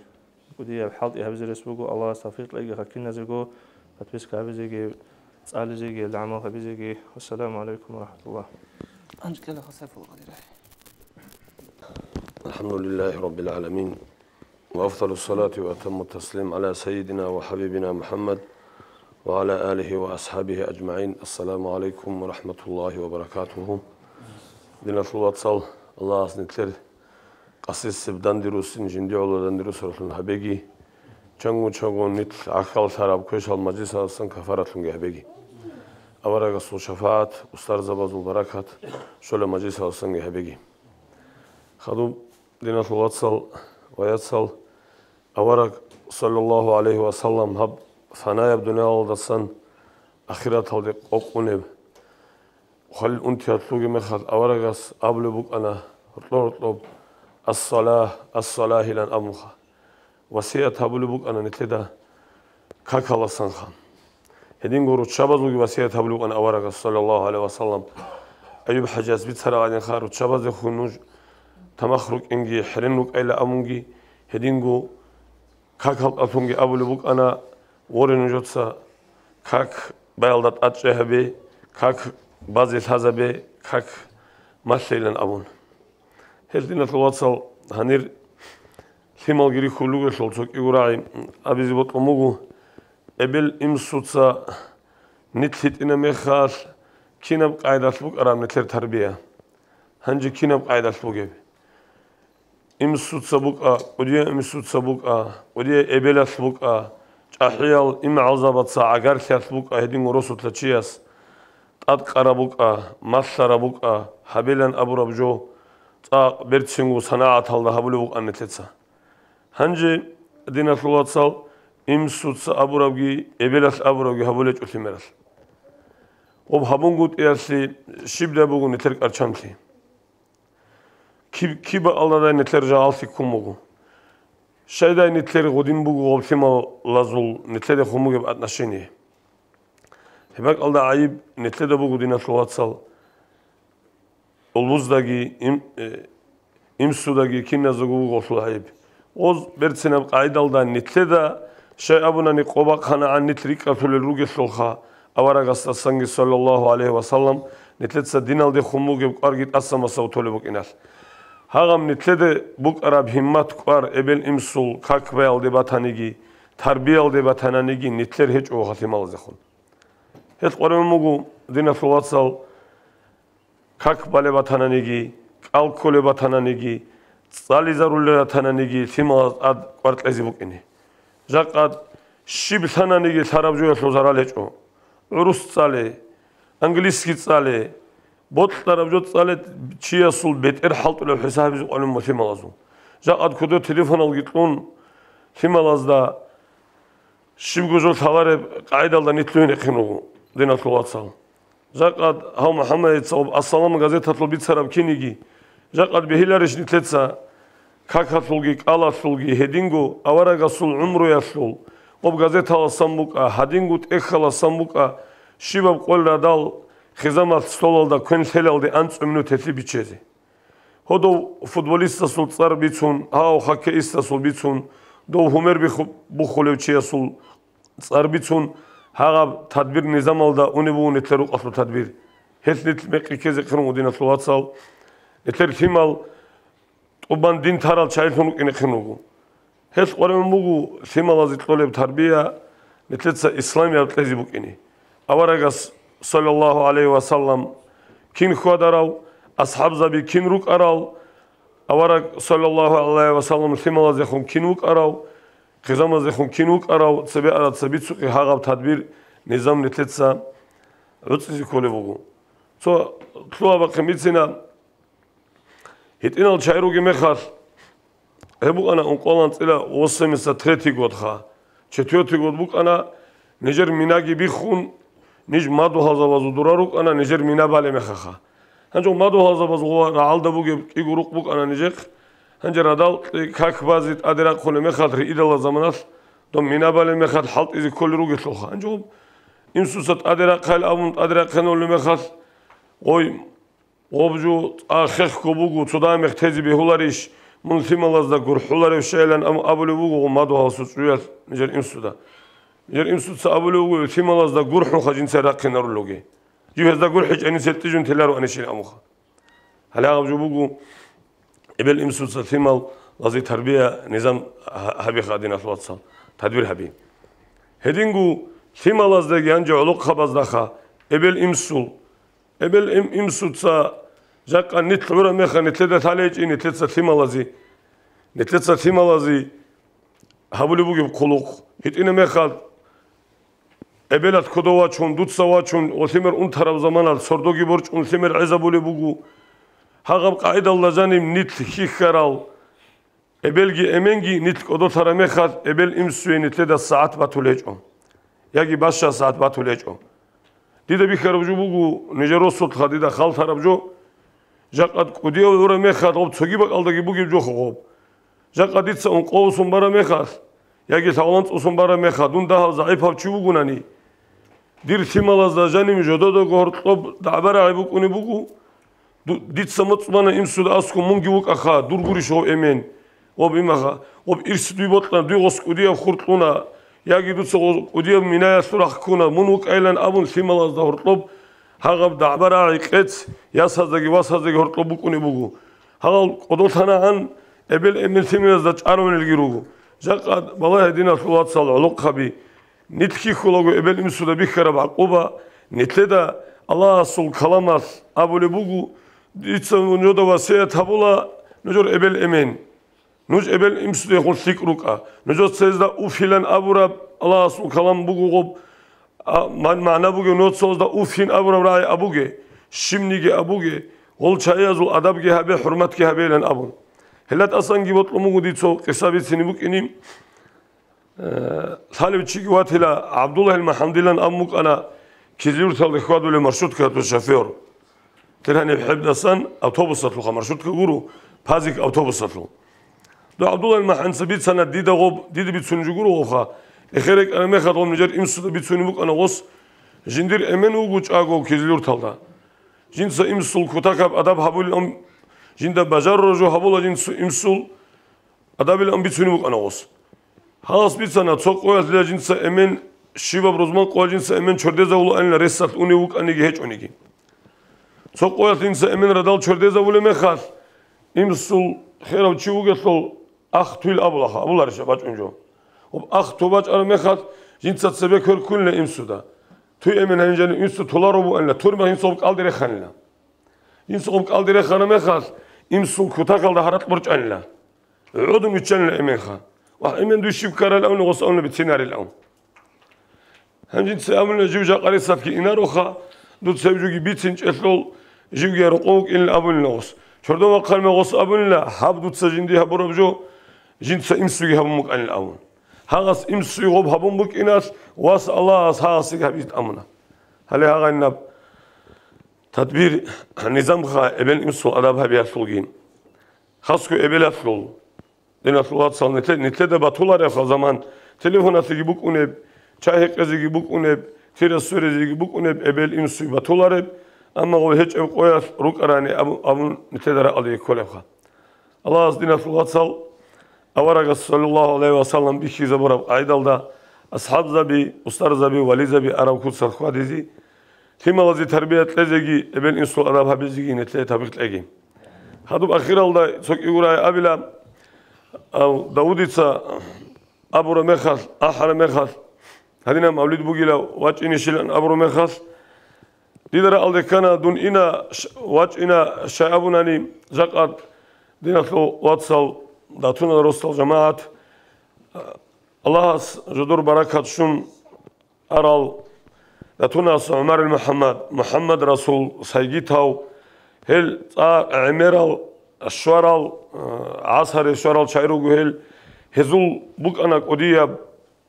кӀудияб хӀалтӀи гьабизе рес буго, Аллагьас тавфикъ кьеги хакиназего, подписка гьабизеги, цӀализеги, гьелда гӀамал гьабизеги. Вассаламу гӀалайкум ва рахӀматуллагь. АнжкӀила Хасефул Къадирай. الحمد لله رب العالمين، وأفضل الصلاة وأتم التسليم على سيدنا وحبيبنا محمد وعلى آله وأصحابه أجمعين. السلام عليكم ورحمة الله وبركاته. Диналъул вацал, Аллагьас нилъер къасисеб дандирусин, жинди гӀоло дандирусаралъун гьабеги, чангу-чангу нилъ гӀахьаллъараб квешал мажлисаласан кафаратлъунги гьабеги. Аварагасул шафагӀат, устарзабазул баракат щолеб мажлисаласанги гьабеги. Хадуб, диналъул вацал ва яцал, авараг, саллаллагьу гӀалайгьи ва саллам, гьаб фанаяб дуниялалдасан ахираталде къокъунеб, хвалил унтиялъ вугеб мехалъ аварагас абулеб букӀана гьоркьоб-гьоркьоб: «Ас-салагь, ас-салагь», — илан абунха. Васият гьабулеб букӀана нилъеда какаласанха. Гьединго руччабазулги васият гьабулеб букӀана аварагас, саллаллагьу гӀалайгьи ва саллам. Аюб-хӀажияс бицараб гӀадинха, руччабаздехун нуж тамах рукӀинги, хӀерен рукӀайилан абунги, гьединго какал тӀалъунги абулеб букӀана, воре нужеца как баялда тӀадчӀей гьабе, как базе лъазабе, как малъейилан абун. Гьел, диналъул вацал, гьанир лъималги рихьулел ругелъул цо кӀиго рагӀи абизе бокьун буго, эбел-имсуца нилъ гьитӀина мехалъ кинаб къайдалъ букӀараб нилъер тарбия? Гьанже кинаб къайдалъ бугеб? Имсуца букӀа, кӀудияв имсуца букӀа, кӀудияв эбелалъ букӀа, чӀахӀиял имгӀалзабаца гӀагарлъиялъ букӀа гьединго росулъа чияс, тӀадкъараб букӀа, малъараб букӀа, гьабилан абураб жо, цӀакъ берцинго санагӀаталда гьабулеб букӀана нилъеца. Гьанже, диналъул вацал, имсуца абурабги, эбелалъ абурабги гьабулечӀо лъимералъ. Гъоб гьабунгутӀиялъе щибдай буго нилъер кӀарчамлъи? Киб-, киб бакӀалдадай нилъер жагьаллъи ккун буго? Щайдай нилъер гъодин буго гъоб лъималазул нилъеда хун бугеб отношение? Гьеб бакӀалда гӀайиб нилъеда буго, диналъул вацал, улбуздаги, им-, э, имсудаги киназдаго буго гъолъул гӀайиб. Гъоз берцинаб къагӀидалда нилъеда, щай абунани, къо бахъанагӀан нилъ рикӀкӀалъулел ругелъулха, аварагасдасанги, саллаллагьу гӀалайгьи ва саллам, нилъеца диналде хун бугеб кӀварги тӀаса-маса толеб букӀиналъ. Гьагъаб нилъеде букӀараб гьиммат-кӀвар эбел-имсул как баялде батаниги, тарбиялде батананиги нилъер гьечӀо гъолъул лъималаздехун. Гьелъ къваригӀун буго, диналъул вацал, как балеб батананиги, кӀал кколеб батананиги, цӀализарулел ратананиги лъималаз тӀад кӀвар кьезе букӀине. Жакъа щиб лъананиги лъараб жоялъул зарал гьечӀо. ГӀурус цӀале, английский цӀале, бокьараб жо цӀале, чиясул бетӀер хӀалтӀулеб хӀисаб гьабизе къваригӀун буго лъималазул. Жакъа кодо телефоналги кьун, лъималазда щибго жо лъалареб къагӀидалда нилъ лъугьинехъин руго, диналъул вацал. Жакъа гьав МухӀаммадица гъоб «Ассалам» газеталъул бицараб киниги, жакъа бегьиларищ нилъеца какалъулги кӀалалъулги гьединго аварагасул гӀумруялъул, гъоб газеталасан букӀа, гьадинго тӀехьаласан букӀа, щибаб къоялъ радал хизамалъ столалда квен лъелалде анцӀго минут гьелъие биччазе. Гьодов футболистасул цӀар бицун, гьав хоккеистасул бицун, дов гьумер биху-, бухулев чиясул цӀар бицун, гьагъаб тадбир-низамалда унеб буго нилъер рукъалъул тадбир. Гьелъ нилъ мекъи ккезехъин руго, диналъул вацал. Нилъер лъимал тӀубан дин тарал чагӀилъун рукӀинехъин руго. Гьелъ къваригӀун буго лъималазе кьолеб тарбия нилъеца исламияб кьезе букӀине. Аварагас, саллаллагьу гӀалайгьи ва саллам, кин хьвадарав, асхӀабзаби кин рукӀарал, авараг, саллаллагьу гӀалайгьи ва саллам, лъималазехун кин вукӀарав, хизамаздехун кин вукӀарав, цебе араб цебе цукъи гьагъаб тадбир, низам нилъеца гӀуцӀизе кколеб буго. Цо лъугьа-бахъин бицина. ГьитӀинал чагӀи ругеб мехалъ, гьеб букӀана ункъоялда анцӀила восемьдесят третий годха, четвёртый год букӀана, нижер минаги биххун, ниж мадугьалзабазул дора рукӀана, нижер мина балеб мехалъха. Гьанже мадугьалзабазул рагӀалда бугеб кӀиго рукъ букӀана нижехъ. Гьанже радал кье как базе тӀаде рахъулеб мехалъ, риидалазул заманалъ, доб мина балеб мехалъ хӀалтӀизе кколел ругелъулха. Гьанже гъоб имсуца тӀаде рахъайил абун тӀаде рахъинарулеб мехалъ, гъой, гъоб жо цӀа хехго буго, цо дагьаб мех тезе бегьуларищ, мун лъималазда гурхӀуларев щайилан аб-, абулеб буго гъо мадугьаласул чӀужуялъ нижер имсуда. Нижер имсуца абулеб буго, лъималазда гурхӀунха жинца рахъинарулеги. Жив гьезда гурхӀичӀани сертӀижун телароанищин абунха. Гьале гьаб жо буго, эбел-имсуца лъималазе тарбия, низам гьа-, гьабиха, диналъул вацал, тадбир гьаби. Гьединго лъималаздаги гьанже гӀолохъабаздаха эбел-имсул, эбел-им-, имсуца жакъа нилъ гӀураб мехалъ нилъеда лъалечӀин нилъеца лъималазе, нилъеца лъималазе гьабулеб бугеб хъулухъ. ГьитӀинаб мехалъ, эбелалъ кодов вачун, дуца вачун, гъолъимер унтараб заманалъ сордоги борчӀун лъимер гӀезабулеб буго. Гьагъаб къагӀидалда жаниб нилъ хьихьарал, эбелги эменги нилъ кӀодолъараб мехалъ, эбел-имсуе нилъеда сагӀат батулеб гьечӀо, яги баща сагӀат батулеб гьечӀо. Дида бихьараб жо буго, нижер росулъха дида халтараб жо, жакъа кӀудияв гӀураб мехалъ гъоб цоги бакӀалдаги бугеб жо гъоб. Жакъа дица ункъо усун бараб мехалъ, яги лъабго анцӀ усун бараб мехалъ, дун дагьаб загӀипав чи вугонани, дир лъималазда жанив жододаго гьоркьоб дагӀба-рагӀи букӀунеб буго, ду-, дица моцӀ бана имсуда аскӀун мунги вукӀаха, дур гурищ гъов эмен, гъоб имаха, гъоб ирс дуй бокьана, дуй гъос кӀудияб хур кьуна, Яги дуца гъо-, кӀудияб минаялъул рахъ ккуна, мун вукӀайилан абун лъималазда гьоркьоб гьагъаб дагӀба-рагӀи къец ясаздаги васаздаги гьоркьоб букӀунеб буго. Гьагъал кӀодолъанагӀан эбел-эмен лъималазда чӀаравунелги руго. Жакъа балагье, диналъул вацал, гӀолохъаби, нилъ хьихьулаго эбел-инсуда бихьараб гӀакъуба, нилъеда Аллагьасул каламалъ абулеб буго: «Дица нужеда васият гьабула, нужер эбел-эмен». Нуж эбел-инсудехун лъикӀ рукӀа. Нужеца гьезда уфилан абураб Аллагьасул калам буго гъоб, а, ман-, магӀна бугев, нужеца гьезда уфин абураб рагӀи абуге, щибниги абуге, гъол чагӀиязул адабги гьабе, хӀурматги гьабейилан абун. Гьелда тӀасанги бокьун буго дица къиса бицине букӀине. Э, лъалев чиги ватила, ГӀабдуллагьил МахӀамудилан абун букӀана Кизлюрталде хьвадулев маршруткаялъул шофер. Тир гьаниб хӀебдасан автобусалъулха, маршрутка гуро, пазик автобусалъул. Дов ГӀабдуллагьил МахӀамудица бицана дида гъоб, дида бицун жо гуро гъобха, эхер рекӀараб мехалъ гъоб нижер инсуда бицунеб букӀана гъос, жиндир эмен вуго чӀаго Кизлюрталда. Жинца инсул кутакаб адаб гьабулилан жинда бажарураб жо гьабула жинца инсул адабилан бицунеб букӀана гъос. Гьалас бицана, цо къоялъ жинца эмен, щибаб рузман къоялъ жинца эмен чордезавулаанила, ресалъ унев вукӀаниги гьечӀониги. Цо къоялъ жинца эмен радал чордезавулеб мехалъ, инсул херав чи вугелъул, ах туйил абулаха, абуларищ бачӀун жо. Гъоб ах ту бачӀараб мехалъ, жинца цебе квер ккунила инсуда. Туй эмен гьанжани инсу толаро буанила, тур мех инсул кӀалде реханила. Инсул кӀалде рехана мехалъ, инсул кутакалда гьаракь борчӀанила. ГӀодун виччанила эменха. Вагь, эмен, дуй щиб ккарал авни гъос авна бицинарил ав. Гьанжинца абуна, жив жакъа ресалъги инароха, дуца гьеб жоги бицинчӀелъул, живги рокъов вукӀинил абунила гъос. Чордо вахъарма гъос абунила, гьаб дуца жинди гьабураб жо, жинца инсуги гьабун букӀанил авун. Гьагъас инсуй гъоб гьабун букӀиналъ, вас Аллагьас гьагъасиги гьабиз тӀамуна. Гьале гьагъайнаб тадбир, низамха эбел-инсул адаб гьабиялъулги. Хасго эбелалъул, диналъул вацал, нилъе-, нилъеда батуларебха заман, телефоналъеги букӀунеб, чай гьекъезеги букӀунеб, тира сверезеги букӀунеб, эбел-инсуй батулареб, амма гъов гьечӀеб къоялъ рукӀарани абу-, абун нилъеда ракӀалдеги кколебха. Аллагьас, диналъул вацал, аварагас, саллаллагьу гӀалайгьи ва саллам, бихьизабураб къайдалда, асхӀабзаби, устарзаби, вализаби араб куцалъ хьвадизе, лъималазе тарбия кьезеги, эбел-инсул адаб гьабизеги нилъее тавфикъ кьеги. Гьадуб ахиралда цо кӀигурай абила, ав, Давудица абураб мехалъ, ахӀараб мехалъ, гьадинаб мавлид бугила вачӀинищилан абураб мехалъ, дида ракӀалде ккана, дун ина, ш-, вачӀина, щай абунани, жакъа, диналъул вацал, датунал росдал жамагӀат, Аллагьас жодор баракат щун арал, датунас ГӀумарил МухӀаммад, МухӀаммад Расул, Сайгитав, гьел цӀакъ гӀемерал, щварал, э, гӀасаре щварал чагӀи руго гьел, гьезул букӀана кӀудияб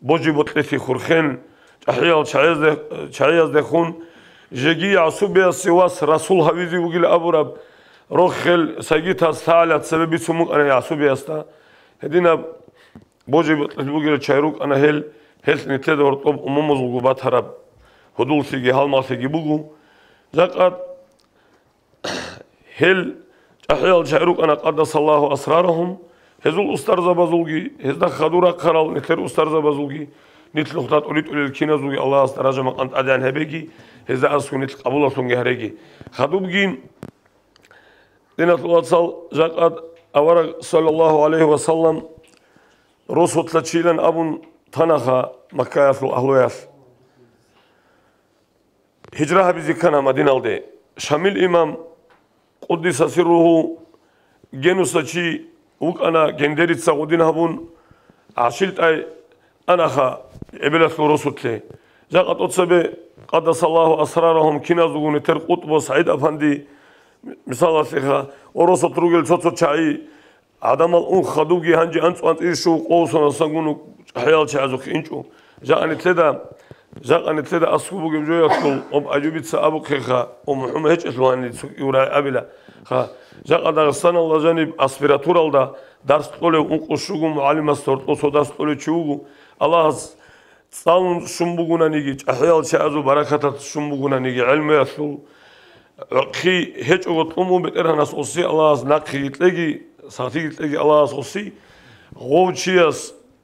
божи-бокьилъи хурхен, чӀахӀиял чагӀазде-, чагӀияздехун, жеги ЯгӀсубиясе вас Расул гьавизе вугил абураб рохел Сайгитас лъагӀалият цебе бицун букӀана ЯгӀсубиясда. Гьединаб божи-бокьилъ бугел чагӀи рукӀана гьел, гьелъ нилъеда гьоркьоб умумузулго батараб гьудуллъиги гьалмагълъиги буго. Жакъа гьел чӀахӀиял чагӀи рукӀана, къаддасаллагьу асрарагьум, гьезул устарзабазулги, гьезда хадур рахъарал нилъер устарзабазулги, нилъ нухда тӀолитӀулел киназулги Аллагьас даража-макъам тӀадегӀан гьабеги, гьезда аскӀов нилъ къабулалъунги гьареги. Хадубги, диналъул вацал, жакъа авараг, саллаллагьу гӀалайгьи ва саллам, росулъа чилан абун танаха Маккаялъул агьлуялъ. Гьижра гьабизе ккана Мадиналде. Шамил имам, къуддиса сирругьу, Генуса чи вукӀана, гендерица гъудин гьабун, гӀашилтӀай анаха эбелалъул росулъе. Жакъа тӀоцебе, къаддасаллагьу асрарагьум, киназулгун нилъер къутӀбу СагӀид-апанди, мисалалъеха, ва росулъ ругел цо-цо чагӀи, гӀадамал ун хадубги гьанже анцӀ-анцӀила щуго къосуна сангун чӀахӀиял чагӀазухъе инчӀо. Жакъа нилъеда, жакъа нилъеда аскӀоб бугеб жоялъул, об Ажубица абухъеха, о МухӀаммад гьечӀелъул гьаниб цо кӀиурай абила. Ха, жакъа Дагъистаналда жаниб аспирантуралда дарс кьолев ункъо щуго мугӀалимасда гьоркьов цо дарс кьолев чи вуго. Аллагьас цӀалун щун бугунаниги, чӀахӀиял чагӀазул баракаталъ щун бугунаниги, гӀелмуялъул гӀорхъи гьечӀого кьун бун БетӀергьанас гъоси, Аллагьас нахъеги кьеги, сахлъиги кьеги Аллагьас гъоси, гъов чияс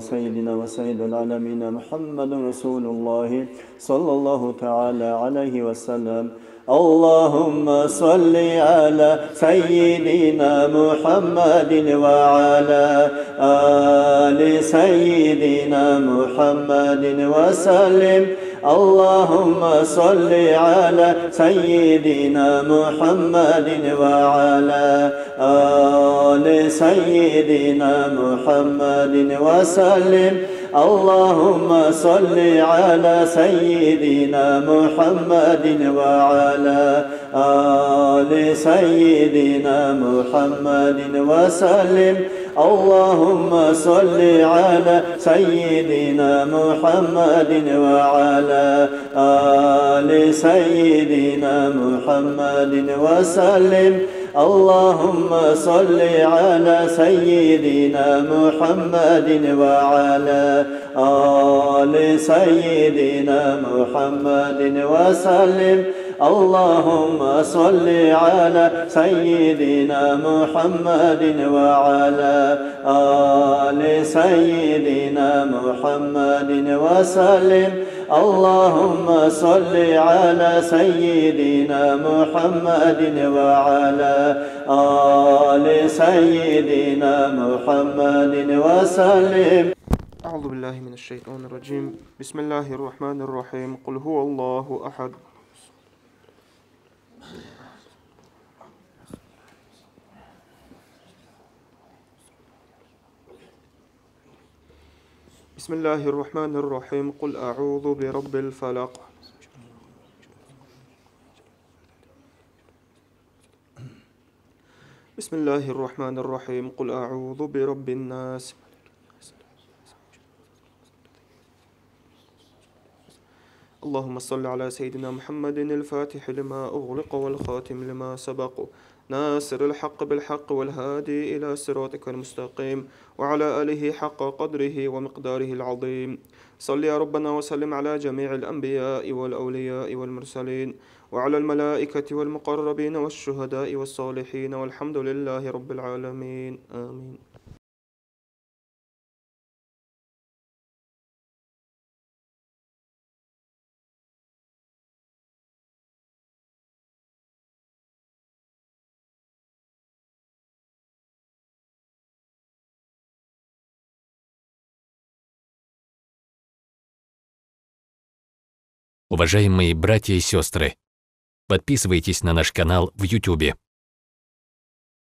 سيدنا وسيد العالمين محمد رسول الله صلى الله تعالى عليه وسلم. اللهم صل على سيدنا محمد وعلى آل سيدنا محمد وسلم. اللهم صل على سيدنا محمد وعلى آل سيدنا محمد وسلم. اللهم صل على سيدنا محمد وعلى آل سيدنا محمد وسلم. اللهم صل على سيدنا محمد وعلى آل سيدنا محمد وسلم. اللهم صل على سيدنا محمد وعلى آل سيدنا محمد وسلم. اللهم صل على سيدنا محمد وعلى آل سيدنا محمد وسلم. اللهم صل على سيدنا محمد وعلى آل سيدنا محمد وسلم. أعوذ بالله من الشيطان الرجيم. بسم الله الرحمن الرحيم. قل هو الله أحد. بسم الله الرحمن الرحيم. قل أعوذ برب الفلق. بسم الله الرحمن الرحيم. قل أعوذ برب الناس. اللهم صل على سيدنا محمد الفاتح لما أغلق والخاتم لما سبق ناصر الحق بالحق والهادي إلى صراطك المستقيم وعلى آله حق قدره ومقداره العظيم. صل يا ربنا وسلم على جميع الأنبياء والأولياء والمرسلين وعلى الملائكة والمقربين والشهداء والصالحين والحمد لله رب العالمين. آمين. Уважаемые братья и сестры, подписывайтесь на наш канал в Ютубе.